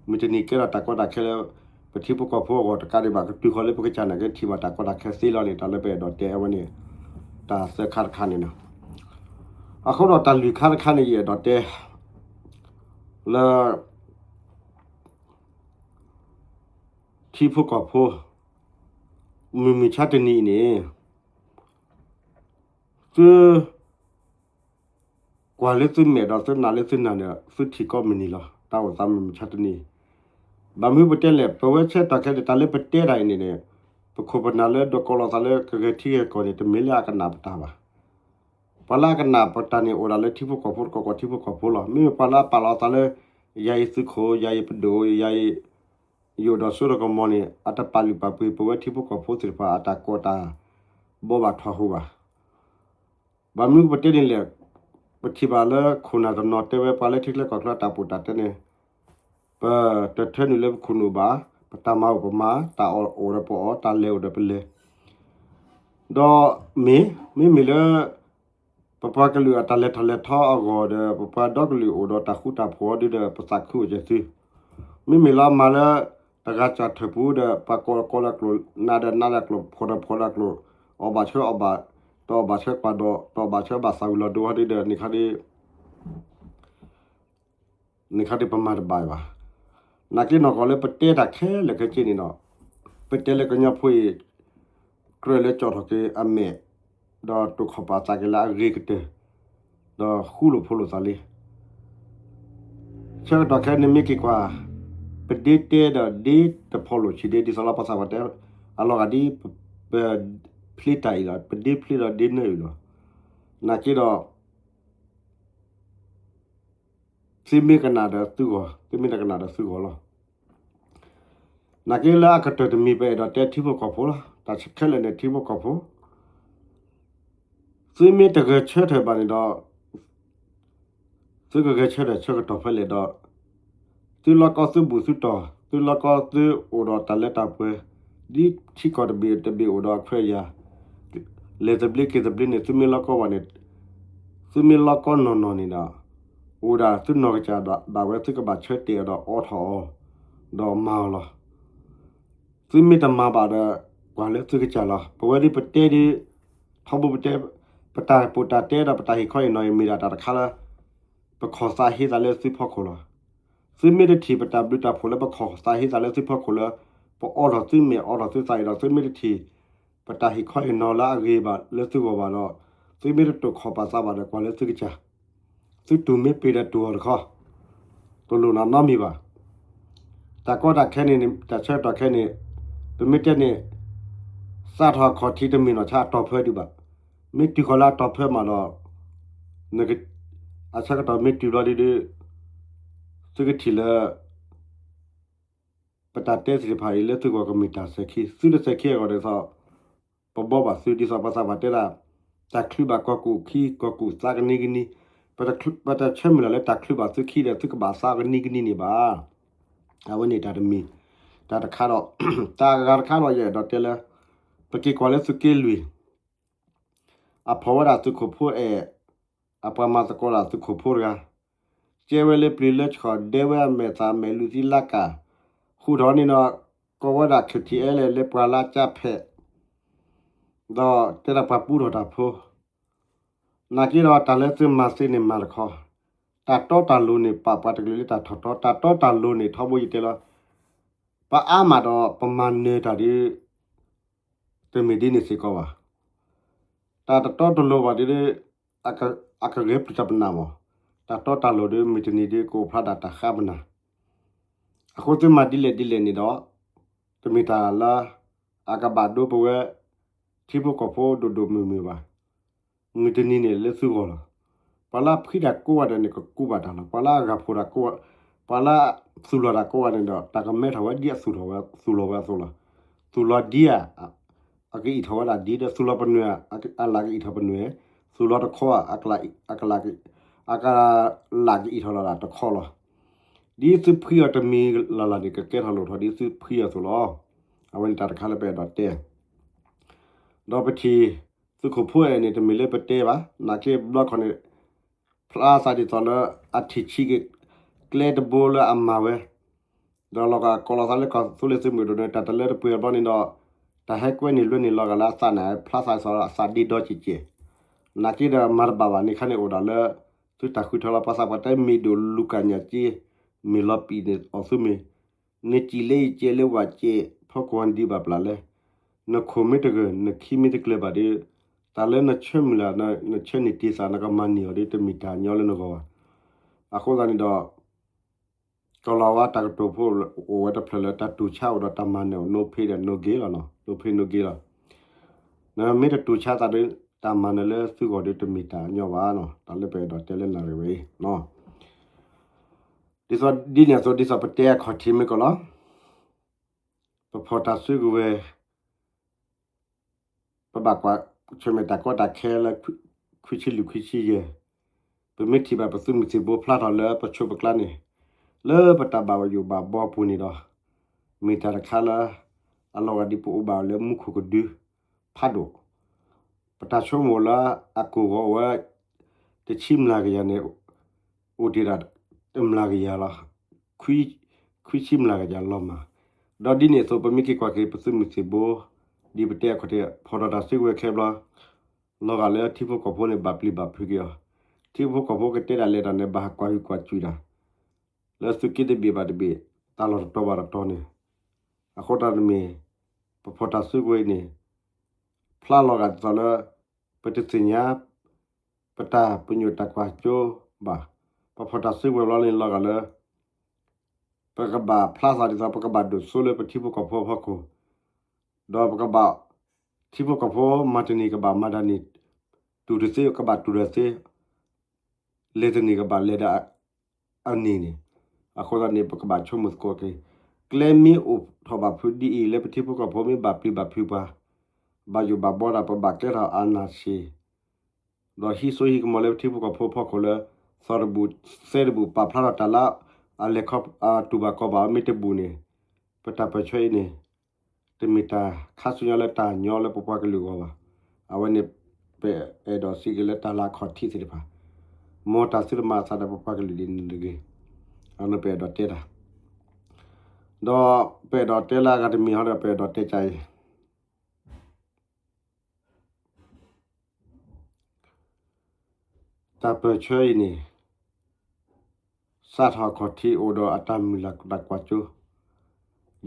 မုၢ်တနံၤကဲထီၣ်တၢ်ကီတၢ်ခဲလၢ ပထံဖိကီၢ်ဖိအဂီၢ်တကးဒံးဘၣ် ကတုၤဃီၤလၢပကစၢ်နာ်က့ ထံၣ်ဘၣ်တၢ်ကီတၢ်ခဲသ့လီၤန့ၣ် တၢ်လၢပအဲၣ်ဒိးတဲအဝဲန့ၣ် တၢ်သၢခါတခါန့ၣ်လီၤ. အဃိဒီးတၢ်လွံၢ်ခါတခါန့ၣ် ယအဲၣ်ဒိးတဲ လၢ ထံဖိကီၢ်ဖိ မုၢ်မုၢ်ဆါတနံၤအံၤန့ၣ် သု ကွၢ်လၢသုမဲာ်ဒီးသုနာ်လၢသုနၢ်န့ၣ် သုထံၣ်ကိးမုၢ်နံၤလီၤ. တၢ်အိၣ်သးမုၢ်မုၢ်ဆါတနံၤ ဘၣ်မနုၤပတဲလဲၣ် ပဝဲဆၢကတီၢ်ခဲအံၤ တၢ်လၢပတဲတၢ်အံၤန့ၣ်န့ၣ် ပခိၣ်ပနၢ်လၢဒိးကီလီၤသးလၢကဂဲၤထံဂဲၤကီၢ်န့ၣ် တမ့ၢ်လၢအကနၣ်ပတၢ်ဘၣ်. ပှၤလၢအကနၣ်ပတၢ်န့ၣ် အိၣ်ဒၣ်လၢထံဖိကီၢ်ဖိတကီၢ်ကီၢ်ထံဖိကီၢ်ဖိလီၤ. မ့မ့ၢ်ပှၤလၢအပာ်လီၤသးလၢ ယၤအံၤသုးခိၣ် ယၤအံၤပဒိၣ် ယၤအံၤ ယိၣ်ဒီးစိတကမီၤန့ၣ် အတပာ်လုၢ်ပာ်ပှ့ၤပဝဲထံဖိကီၢ်ဖိသ့ၣ်တဖၣ် အတၢ်ကိးတၢ်ဘီဘၣ်ထီၣ်ဟူဘၣ်. ဘၣ်မနုၤပတဲန့ၣ်လဲၣ်, ပထံၣ်ဘၣ်လၢခိၣ်နၢ်တနီၤတဲဝဲ ပှၤလၢထံချၢကီၢ်ချၢတၢ်ပီးတၢ်တဲန့ၣ် ပတထၢနုာ်လၢပခိၣ်နူာ်ဘၣ်, ပတၢ်မၤအိၣ်ပမၤ, တၢ်အီၣ်အိၣ်ဒီးပအီၣ်, တၢ်လဲၤအိၣ်ဒီးပလဲၤ ဒီးမ့ၢ်, မ့မ့ၢ်လၢ ပပှၤကလုာ်အတၢ်လဲၤထီၣ်လဲၤထီအဂီၢ်ဒီး ပပှၤဒီကလုာ်အိၣ်ဒီးတၢ်ဃူတၢ်ဖိးဒ်ဒီး ပသးခုအိၣ်ကဲသု, မ့မ့ၢ်လၢအမၤလၢ တဂၤစၢ်ထၢၣ်ပူၤဒီး ပှၤကိးလီၤကိးလီၤကျိာ်, နးဒီးနးလီၤကျိာ်, ဖှီၣ်ဒီးဖှီၣ်လီၤကျိာ်, အီၣ်ဘၣ်ဆၢအီၣ်ဘၣ်, တအီၣ်ဘၣ်ဆၢကွၢ်ဒီး, တအီၣ်ဘၣ်ဆၢဘၣ်သးဝံၤလီၤဒိဟီဒ်ဒီး န့ၣ်ခါဒ် န့ၣ်ခါဒ်ပမၤတဘၣ်ဘၣ်. နာ်က့နီၢ်ကီၢ်လၢပတဲတၢ်ခဲလၢာ်ခဲဆ့န့ၣ်ဒီး ပတဲလၢကညီဖိအံၤ ကြၢးလၢကၠီၣ်ထီၣ်က့ၤအမဲာ်, ဒီးတိာ်ခီၣ်ပာ်သးက့ၤလၢအဂ့ၤကတၢၢ်, ဒီးဃူလိာ်ဖိးလိာ်သးလံ. ဆၢကတီၢ်ခဲအံၤန့ၣ်မ့ၢ်က့ၤကွၢ်, ပဒ့တဲဒီးဒ့တဖီလိာ်ဆံးဒ့ ဒ်သိးလၢပှၤသးပှၢ်တဲ, အလီၤဂာ်ဒ် ပဖျ့တၢ်အံၤလီၤ, ပဒ့ဖျ့ဒီးဒ့နၢအံၤလီၤ. နာ်က့ဒီး သုမ့ၢ်ကနၣ်ဒီးသုဂီၢ်, သုမ့ၢ်တကနၣ်ဒီးသုဂီၢ်လီၤ. နာ်က့လၢအကတၢၢ်တမံၤ ပအဲၣ်ဒိးတဲထံဖိကီၢ်ဖိလီၤ. တၢ်ခဲလၢာ်န့ၣ် ထံဖိကီၢ်ဖိ, သုမ့ၢ်တဂဲၤဆၢထၢၣ်ဘၣ်န့ၣ်ဒီး သုကဂဲၤဆၢထၢၣ်ဆၢကတီၢ်ဖဲလဲၣ်ဒီး သုလီၢ်ကီၢ်သုဘူၣ်သုတီၢ်, သုလီၢ်ကီၢ်သုအိၣ်ဒီးတၢ်လၢတၢ်ပှဲၤ, ဒ်ထံကီၢ်တဘ့ၣ်တဘ့ၣ်အိၣ်ဒီးအခွဲးအယာ်, လဲၤသဘျ့က့ၤသဘျ့န့ၣ် သုမ့ၢ်လီၢ်ကီၢ်ဘၣ်န့ၣ်, သုမ့ၢ်လီၢ်ကီၢ်နီၢ်နီၢ်န့ၣ်ဒီး အိၣ်ဒၣ်သုနီၢ်ကစၢ်ဒၣ်ဝဲ သုကဘၣ်ဆၢတဲာ်အီၤဒီးအိးထီၣ်အီၤ, ဒီးမၤအီၤလီၤ. သုမ့ၢ်တမၤဘၣ်ဒီး ကွၢ်လၢသုကစၢ်လီၤ. ပဝဲဒ်ပတဲဒ် ထီဘိပတဲ, ပတၢ်ပီးတၢ်တဲဒီးပတၢ်ဟ့ၣ်ခီဟ့ၣ်နီၤအံၤ မ့ၢ်ဒၣ်တၢ်တခါလၢ ပခီၣ်သးဟ့သးလၢသုဖီခိၣ်လီၤ. သုမ့ၢ်တထံၣ်ပတၢ်ဘျုးတၢ်ဖှိၣ်လၢပခီၣ်သးဟ့သးလၢသုဖီခိၣ်လၢ ပအိးထီၣ်သုမဲာ်အိးထီၣ်သုသးအံၤဒီး သုမ့ၢ်တထံၣ် ပတၢ်ဟ့ၣ်ခီဟ့ၣ်နီၤလၢအဂ့ၤဘၣ်လၢသုဂီၢ်ဘၣ်ဒီး သုမ့ၢ်တတိာ်ခီၣ်ပာ်သးဘၣ်ဒီးကွၢ်လၢသုကစၢ်, သုတူၢ်မ့ၢ်ပ့ၤဒီးတူၢ်အီၤတခီ, တလိၣ်နီတမံၤဘၣ်. တၢ်ကီတၢ်ခဲန့ၣ် တၢ်ဆၢကတီၢ်ခဲန့ၣ် ပမ့ၢ်တဲန့ၣ် စးထီၣ်ခီၣ်ထံးတမ့ၢ်နီၢ်ဆါအတီၢ်ဖၢဒံးဘၣ်. မ့ၢ်တုၤဃီၤလၢအတီၢ်ဖၢမးဒီး အဆၢကတီၢ်မ့ၢ်တုၤဘျီဒုဒု သုကထံၣ်လၢ ပတၢ်တဲသ့ၣ်တဖၣ်အံၤလၢသုဂီၢ်ကမ့ၢ်တၢ်စဲၤခံ, သုတစဲၤခံအဂီၢ်ဒ်သိး ပဘှီဘၣ်သုဒ်သိးပှၤသးပှၢ်တဲဒၣ် တၢ်ချုးဘၣ်ကီၢ်ကူၣ်ခံ ကီၢ်ကူၣ်သါကနံကနံ, ပတဆၢမုၢ်လၢ်လၢတၢ်ချုးဘၣ်သုခံဒီးသုကဘၣ်သါကနံကနံန့ၣ်ဘၣ်. အဝဲန့ၣ်တၢ်တမံၤ, တၢ်တခါဒီး တၢ်ဂၤတခါဒီးယအဲၣ်ဒိးတဲလၢ ပက့ၤကွၢ်လၢသုးက့လွံၢ် အဖီၣ်ဝဲဒၣ်သုးခိၣ်ဖိအဲၣ်, အပှၤမၤသကိးဒၣ်သုးခိၣ်ဖိတဂၤ, ကဲဝဲလၢပျံၤလၢဆှီၣ် ဒဲဝဲအမဲာ်သၣ်မဲာ်လူၤသံလါကၣ်, ဃုာ်ထီၣ်န့ၣ်ဒီး ကိးဝဲဒၣ် ခၠူၣ်ထံၣ်အဲလဲၣ် လၢပှၤလၢကၠၢ်ဖဲး ဒီးတဲဒၣ်ပှၤပူထီၣ်တၢ်ဖိ, နာ်က့ဒီးတၢ်လၢသုမၤသ့န့ၣ်မၤတခီ, တၢ်တီတၢ်လိၤန့ၣ် ပာ်ပှၤတကလုာ်လၢတၢ်ထီၣ်တီ, တၢ်တီတၢ်လိၤန့ၣ် ထီဘိယတဲလီၤ, ပအါမးဒီးပမၤနၢၤတၢ်ဒ် တမ့ၢ်ဒ်န့ၣ်စ့ၢ်ကီးဘၣ်. တၢ်တတီတလိၤဘၣ်ဒ် အကဂဲၤပျုၢ်တၢ်ပနၢ်မး, တၢ်တီတၢ်လိၤဒ်မုၢ်တနံၤဒ် ကအိၣ်ဖျါဒၣ်တၢ်ဃါပနၢ်, အဃိသုမၤဒ်လဲၣ်ဒ်လဲၣ်န့ၣ်ဒီး တမ့ၢ်တၢ်လၢ အကဘၣ်ဒိပဝဲ ထံဖိကီၢ်ဖိဒိၣ်ဒိၣ်မုၢ်မုၢ်ဘၣ်. မုၢ်တနံၤန့ၣ်လၢသုဂီၢ်လီၤ. ပှၤလၢအဖှံတၢ်ကိးဂၤဒဲးန့ၣ် ကကူးဘၣ်တၢ်လီၤ. ပှၤလၢအဂၤဖိတၢ်ကိး, ပှၤလၢသူၣ်လီၤတၢ်ကိးဂၤန့ၣ်ဒီး တၢ်ကမဲထီၣ်ဝဲဒ်အသူၣ်ထီၣ်ဝဲ, သူၣ်လီၤဝဲအသိးလီၤ. သူၣ်လီၤဒ်ဧါ, အကအံးထီၣ်ဝဲဒၣ်ဒ်ဒီး သူၣ်လီၤပနွဲၣ်ဧါ, အလၢ်ကအံးထီၣ်ပနွဲၣ်, သူၣ်လီၤတခီဧါ, အကလၢ်ကအံးထီၣ်လီၤဒၣ်တခီလီၤ. ဒ်သုဖှံအီၤတမံၤလၢ်လၢ်န့ၣ် ကကဲထီၣ်လိၣ်ထီၣ်ဒ်သုဖှံအီၤအသိးလီၤ. အဝဲန့ၣ်တၢ်တခါလၢပအဲၣ်ဒိးတဲ ဒီးပထံၣ်သုးခိၣ်ဖိအဲၣ်န့ၣ် တမ့ၢ်လၢပတဲဘၣ်, နာ်က့ဘျီခီန့ၣ် ဖျါသးဒ်သိးလၢအထံၣ်ဆံးက့ၤ ကျဲတဘိလၢအမၤဝဲ, ဒီးလီၤဂာ်ကိးလီၤသးလၢကီၢ်သူလ့ၤသုးမုၢ်ဒိၣ်န့ၣ် တၢ်တလၢတပှဲၤဘျီန့ၣ်ဒီး တၢ်ဟဲကွဲန့ၢ်လွဲန့ၢ်လီၤဂာ်လၢအသးန့ၣ် ဖျါသးဒ်သိးလၢအသးဒ့ဒီကဲးကဲး, နာ်က့ဒီးမၤတဘၣ်ဘၣ်န့ၣ်ခါန့ၣ်အိၣ်ဒၣ်လၢ သုတၢ်ဃုထၢလီၤ ပှၤသးပှၢ်တဲမ့ၢ်ဒိၣ်လူၤကၣ်ညၣ်က့ မ့ၢ်လီၤပံာ်န့ၣ်အီၤသုမ့ၢ် နစံးလၢယကဲလၢဝဲကဲ ဖီကွၢ်ဒံးဘၣ်ပျၢ်လဲၣ်, နခိၣ်မ့ၢ်တဂၢၢ် နခံမ့ၢ်တကျၢၤဘၣ်ဒီး တၢ်လၢနဆၢမုၢ်လၢ် နဆၢန့ၢ်တ့ၢ်သး နကမၤန့ၢ်အီၤဒီး တမ့ၢ်တၢ်ညီလၢနဂီၢ်ဘၣ်. အဃိသတးန့ၣ်ဒီး ကလီၤဝါတၢ်ကတိၤဖိအိၣ်ဝဲတဖျၢၣ်လၢ တၢ်တူၢ်ဆါအိၣ်ဒီးတၢ်မၤနၢၤ no pain ဒီး no gain လီၤနီၤ, no pain no gain လီၤ. နမ့ၢ်တတူၢ်ဆါသးဒီး တၢ်မၤနၢၤလၢသုဂီၢ်ဒီး တမ့ၢ်တၢ်ညီဘၣ်နီၤ, တၢ်လၢပအဲၣ်ဒိးတဲလၢနၣ်ရံၣ်ဝဲအံၤ ဒ်သိးဒ်န့ၣ်အသိး ဒ်သိးပတဲအခီၣ်ထံးမ့ၢ်ကီးလီၤ. ပဖီၣ်တၢ်စုကဝဲၤ ပဘၣ်ကွၢ်ဆၢၣ်မဲာ်တၢ်ကီတၢ်ခဲလၢ ခွံဆံလွံၢ်ခွံဆံယဲၢ်, ပမ့ၢ်ထံၣ်ဘၣ်ပသုးမုၢ်သံၣ်ဘိဖျါထီၣ်လၢပဆိးပကျါန့ၣ်, လၢပတၢ်ဘၣ်ယိၣ်ဘၣ်ဘီအပူၤန့ၣ်ဒီး, မ့ၢ်တၢ်တခါလၢ အလီၤဂာ်ဒ်ပအိၣ်ဘၣ်လၢမူခိၣ်ကဒု ဖးဒိၣ်, ပတၢ်ဆိကမိၣ်လၢအကိၢ်ဂီၤအိၣ်ဝဲ တဆံမျးကယၤန့ၣ် အိၣ်တ့ၢ်ဒၣ်တမျးကယၤလီၤ. ခွံဆံမျးကယၤလီၤမး. ဒီးဒ်န့ၣ်အသိး ပမ့ၢ်က့ၤကွၢ်က့ၤ ပသုးမုၢ်သံၣ်ဘိ ဒ်ပတဲအခီၣ်ထံး ဖီၣ်ထီၣ်တၢ်စုကဝဲၤခဲဘျီ လီၤဂာ်လၢထံဖိကီၢ်ဖိန့ၣ် ဘၣ်ပျံၤဘၣ်ဖုးက့ၤအီၤ, ထံဖိကီၢ်ဖိကတဲဒၣ်လဲၤတၢ်န့ၣ် ဘၣ်ကွၢ်ဟုၣ်ကွၢ်စူၣ်တၢ် လၢသုးက့တဘ့ၣ်ဘၣ်တဘ့ၣ် တၢ်လီၢ်တတီၤဘၣ်တတီၤန့ၣ်, အဃိသတးန့ၣ်မ့ၢ် ပဖီၣ်တၢ်စုကဝဲၤအံၤန့ၣ် ဖျါလီၤဂာ်ဒ်သိးလၢ ပတသ့ၣ်ညါ ပတၢ်ပညိၣ်တၢ်ကွၢ်စိဘၣ်. ပဖီၣ်တၢ်စုကဝဲၤဘျီန့ၣ်လီၤဂာ်လၢ ပကဘၣ်ဖျါသးဒ်သိး ပကဘၣ်ဒိၣ်စိလၢပထံဖိကီၢ်ဖိအဖီခိၣ်, ဒီးပကဘၣ် ထံဖိကီၢ်ဖိမၤတန့ၢ်ကဘၣ်မၤတၢ်န့ၣ်, တူၢ်တသ့ ကဘၣ်တူၢ်တသ့, လဲၤတန့ၢ်ကဘၣ်လဲၤဒီးအန့ၣ်န့ၣ်, အဃိသတးန့ၣ် ပကဘၣ်ဆိကမိၣ်သကိးက့ၤ, ကျဲမ့ၢ်အိၣ်ထီၣ်ဘၣ်ဖုးဒ်အံၤ လၢပထံဖိကီၢ်ဖိမ့ၢ်ဘၣ်ပျံၤဘၣ်ဖုးပှၤ, ဘၣ်ယိၣ်ဘၣ်ဘီဒၣ် ပဘၣ်ကဲထီၣ်အာဏာရှင် ဒီးဟံးစိဟံးကမီၤလၢပထံဖိကီၢ်ဖိအဖီခိၣ်လၢ သီတဘူၣ်သဲတဘူၣ် ပာ်ဖျါထီၣ်တၢ်လၢ အလဲၤခီ အတူၢ်ဘၣ်ကီဘၣ်မ့ၢ်တဘူၣ်န့ၣ်, ပတၢ်ပၢၢ်ဆၢအံၤန့ၣ် တမ့ၢ်တၢ်ခါဆူညါလၢတၢ်ညီလၢပပှၤကလုာ်အဂီၢ်ဘၣ်. အဝဲန့ၣ် ပအဲၣ်ဒိးစံးက့ၤလၢတၢ်လၢအခီၣ်ထံးသ့ၣ်တဖၣ်, မ်တၢ်သုတမၤအသးဒီးပပှၤကလုာ်ဒ်န့ၣ်တဂ့ၤ, အဝဲန့ၣ်ပအဲၣ်ဒိးတဲတၢ်, ဒီးပအဲၣ်ဒိးတဲလၢအဂၤတမံၤဟီဒီး ပအဲၣ်ဒိးတဲကါအံၤ တၢ်ပၢၢ်ဆၢအံၤန့ၣ် စ တၢ်ထီၣ်ခီၣ်ထံးအိၣ်ဒီးအတၢ်မုၢ်လၢ်တၢ်ကွၢ်စိ,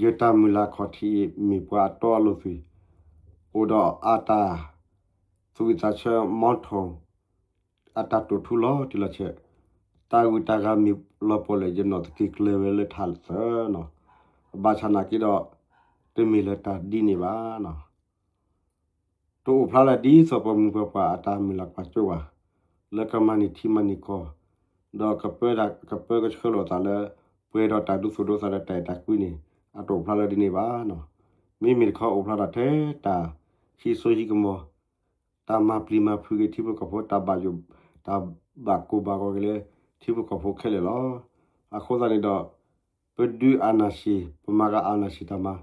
ယတၢ်မုၢ်လၢ်ခီၣ်ထံးအံၤမ့ၢ်ပှၤအတီအလိၤသွံၣ်, အိၣ်ဒီးအတၢ်သူၣ်ဝံၣ်သးဆၢ မီထိၣ် အတၢ်တိာ်ထူလီၤတံၢ်လီၤဆဲး, တၢ်ဂုၤတၢ်ဂၤမ့ၢ်လီၤပှီၢ်လၢယနီၢ်သက့ၤကျၢၤဝဲလၢထးသၢနီၤ, ဘၣ်ဆၣ်နာ်က့ဒီး တမ့ၢ်လၢတၢ်ဒ်န့ၣ်ဘၣ်နီၤ. တအိၣ်ဖျါလၢဒ်သိးပှၤမုၢ်ပှၤပှၢ်အတၢ်မုၢ်လၢ်ကွၢ်စိဘၣ်, လၢကမၤန့ၢ်ထံမၤန့ၢ်ကီၢ်, ဒီးကပၢတၢ်ကပၢကဆှၢလိာ်သးလၢ ပှဲၤဒီးတၢ်ဒူသိၣ်ဒူသးဒီးတၢ်အဲၣ်တၢ်ကွံန့ၣ် အတအိၣ်ဖျါလၢဒ်န့ၣ်ဘၣ်နီၤ. မ့မ့ၢ်တခီအိၣ်ဖျါထီၣ်ထဲတၢ်ဟံးစိဟံးကမီၤ, တၢ်မၤပျံၤမၤဖုးက့ၤထံဖိကီၢ်ဖိ, တၢ်ဘၣ်ယိၣ် တၢ်ဘၣ်ကိၢ်ဘၣ်ဂီၤက့ၤလၢထံဖိကီၢ်ဖိခဲလၢာ်လီၤ. အဃိသတးန့ၣ်ဒီး ပဒုးအာဏာရှင်, ပမၤကၤအာဏာရှင်တၢ်မၤ,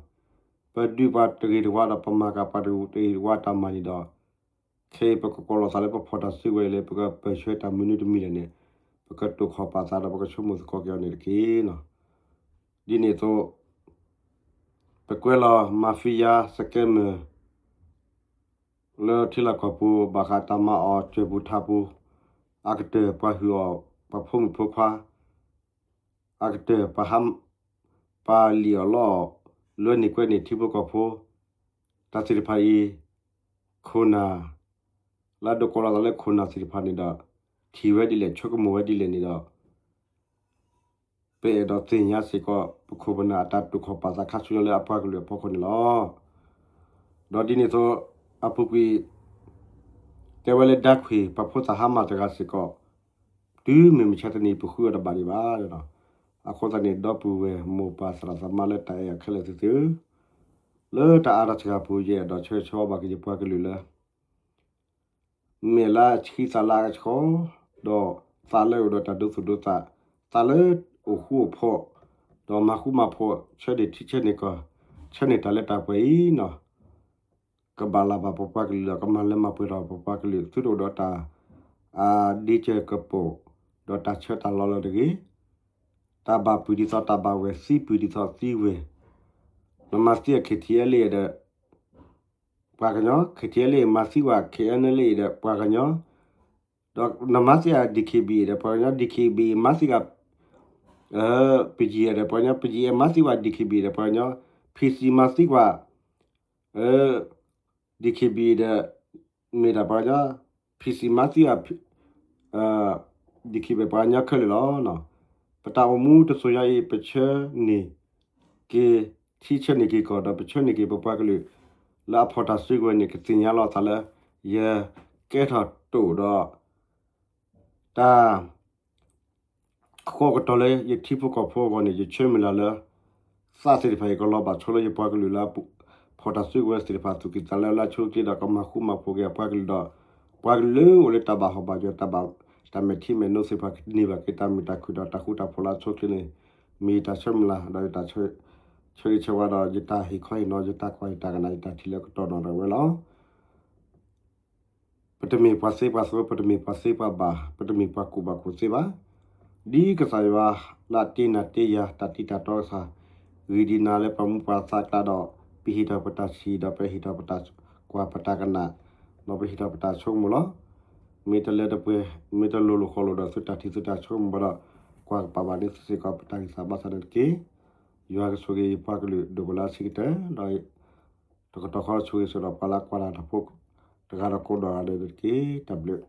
ပဒုးပှၤတဂ့ၤတဝါဒီး ပမၤကၤပှၤတဂ့ၤတဝါတၢ်မၤန့ၣ်ဒီး ခဲအံၤပကကိးလီၤသးလၢပဖီၣ်တၢ်စုကဝဲၤလၢ ပကပၢၢ်ဆၢတၢ်မနုၤတမံၤလဲၣ်န့ၣ်, ပကတိာ်ခီၣ်ပာ်သးဒီးပကဆိကမိၣ်သကိးက့ၤအီၤန့ၣ်တက့ၢ်နီၤ. ဒ်န့ၣ်အသိး ပကွဲးလီၤ mafia scammer လၢထံလီၢ်ကီၢ်ပူၤ ဘၣ်ဃးတၢ်မၤအီၣ်စၢၤပူၤထးပူၤ, အကတၢၢ်ပှၤဟုၣ်အီၣ်ပှၤဖိမုၣ်ဖိခွါ, အကတၢၢ်ပှၤဟး ပှၤလံၣ်အီၣ်လီအီၣ် လွဲန့ၢ်ကွဲန့ၢ်ထံဖိကီၢ်ဖိ, တၢ်သ့ၣ်တဖၣ်အံၤ ခိၣ်နၢ် လၢအဒိးကိးလီၤသးလၢခိၣ်နၢ်သ့ၣ်တဖၣ်န့ၣ်ဒီး ထံၣ်ဝဲဒ်လဲၣ် ဆိကမိၣ်ဝဲဒ်လဲၣ်န့ၣ်ဒီး ပအဲၣ်ဒိးသ့ၣ်ညါစ့ၢ်ကီး ပခိၣ်ပနၢ်အတၢ်တိာ်ခီၣ်ပာ်သးခါဆူညါလၢအပှၤကလုာ်အဖီခိၣ်န့ၣ်လီၤ. ဒီးဒ်န့ၣ်အသိး အပူၤကွံာ် တဲဝဲလၢ ဓာတ်ခွဲ ပှၤဖိသၣ်ဟါမၢ်တဂၤစ့ၢ်ကီး တုၤမုၢ်မဆါတနံၤ ပဃုအီၤတဘၣ်ဒံးဘၣ်. အဃိသတးန့ၣ် ဒီပုၢ်ဝဲၢ်မိၢ်ပၢ်သရၣ်သမါလၢတၢ်အဲၣ်အီၤခဲလၢာ်သ့ၣ်ဧၢ, လၢတၢ်အါတၢ်စှၤပူၤ ယအဲၣ်ဒိးဆၢဂ့ၤဆၢဝါဘၣ်က့ၤယပှၤကလုာ်လၢ မ့ၢ်လၢအဆံးသးလၢအကဆှီ, ဒီးသးလၢအအိၣ်ဒီးတၢ်ဒိသူၣ်ဒိသး, သးလၢအိၣ်ဃူအိၣ်ဖိး, ဒီးမၤဃူမၤဖိး ဆၢန့ၢ်ထံဆၢန့ၢ်ကီၢ်, ဆၢန့ၢ်တၢ်လၢတၢ်ပှဲၤအံၤနီၤ, ကဘၣ်လၢဘၣ်ပပှၤကလုာ်ဒီး ကမၤလၢမၤပှဲၤထီၣ်ပပှၤကလုာ် သုတအိၣ်ဒီးတၢ် အဒ့ကၢၢ်ကပိာ်, ဒီးတၢ်ဆၢတၢ်လီလၢၤတဂ့ၤ, တၢ်ဘၣ်ပုၢ်ဒ်သိးတၢ်ဘၣ်ဝဲၢ်, သံပုၢ်ဒ်သိးသံဝဲၢ်, နမၤသံအ KTLA ဒီး ပှၤကညီ, KTLA မၤသံဝဲ KNLA ဒီးပှၤကညီ, ဒီးနမၤသံအ DKBA ဒီးပှၤကညီ, DKBA မၤသံဂၤ BGF ဒီးပှၤကညီ, BGF မၤသံဝဲ DKBA ဒီးပှၤကညီ, PC မၤသံဝဲ DKBA ဒီး မ့ၢ်ဒၣ်ပှၤကညီ, PC မၤသံဝဲ DKBA ပှၤကညီခဲလၢာ်လီၤ. ပတၢ်အိၣ်မူတစိၤညါအံၤ ပဆၢန့ၢ်က့ၤထံဆၢန့ၢ်က့ၤကီၢ် ဒီးပဆၢန့ၢ်က့ၤပပှၤကလုာ် လၢအဖီၣ်တၢ်စုကဝဲၤန့ၣ် ကသ့ၣ်ညါလီၤအသးလၢ ယကဲထီၣ်တအိၣ်ဒီး တၢ် ဃိးကတီၤလၢယထံဖိကီၢ်ဖိအဂီၢ်န့ၣ် ယဆၢမုၢ်လၢ်လၢ သးသ့ၣ်တဖၣ်အံၤကလီၤဘၣ်ဆိလၢယပှၤကလုာ်လၢ ဖီၣ်တၢ်စုကဝဲၤသ့ၣ်တဖၣ် သူၣ်ကံၢ်သးလဲလၢအဆိအချ့ဒီး ကမၤဃူမၤဖိးက့ၤအပှၤကလုာ်ဒီး ပှၤကလုာ်လၢအိၣ်လၢတၢ်ဘၣ်ဟီၣ်ဘၣ်ယွၤ တၢ်ဘၣ်တၢ်မဲာ်ထံမဲာ်နိသ့ၣ်တဖၣ် ကန့ၢ်ဘၣ်က့ၤတၢ်မုာ်တၢ်ခုၣ်ဒီးတၢ်ဃူတၢ်ဖိးလၢအဆိအချ့န့ၣ် မ့ၢ်ယတၢ်ဆၢမုၢ်လၢ် ဒီးယတၢ်ဆၢဂ့ၤဆၢဝါဒီး ယတၢ်ဟ့ၣ်ခီဟ့ၣ်နီၤ ယတၢ်ကွၢ်ယတၢ်ကနၣ် ယတၢ်ထံၣ်လၢကတီၢ်နီၣ်ဒၣ်ဝဲလီၤ. ပတမ့ၢ်ပှၤသ့ပှၤသိ, ပတမ့ၢ်ပှၤသ့ပှၤဘၣ်, ပတမ့ၢ်ပှၤကူၣ်ဘၣ်ကူၣ်သ့ဘၣ်. ဒ်ကစၢ်ယွၤလၢအတ့နၤတ့ယၤ တၢ်တံၤတၢ်တီကစၢ်, ဂ့ၢ်ဒ်နၤလၢပှၤမူပှၤသးကျါဒီး ပဟ့ၣ်ထီၣ်ပတၢ်ထံၣ်ဒီး ပဟ့ၣ်ထီၣ်ပတၢ်ကွၢ်ပတၢ်ကနၣ်, ဒီးပဟ့ၣ်ထီၣ်ပတၢ်ဆိကမိၣ်လီၤ. မ့ၢ်တလၢတပှဲၤ, မ့ၢ်တလိၤလိာ်ဃီလိာ်ဒီး သုတၢ်ထံၣ်သုတၢ်ဆိကမိၣ်ဘၣ်ဒီး ကွၢ်ကပာ်ဘၣ်န့ၣ်သုစ့ၢ်ကီး ပတၢ်ဂံၢ်စၢ်ဘါစၢ်န့ၣ်တက့ၢ်. ယွၤကဆိၣ်ဂ့ၤယပှၤကလုာ် ဒိၣ်ပလၢအဆံးကတၢၢ် ဒီး တကတီၢ်ဃီဆိၣ်ဂ့ၤဆိၣ်ဒီးပှၤလၢကွၢ်တၢ်ဖိ တဂၤဒီးကိးဒီးဂၤဒဲးန့ၣ်တက့ၢ်. တၢ်ဘျုး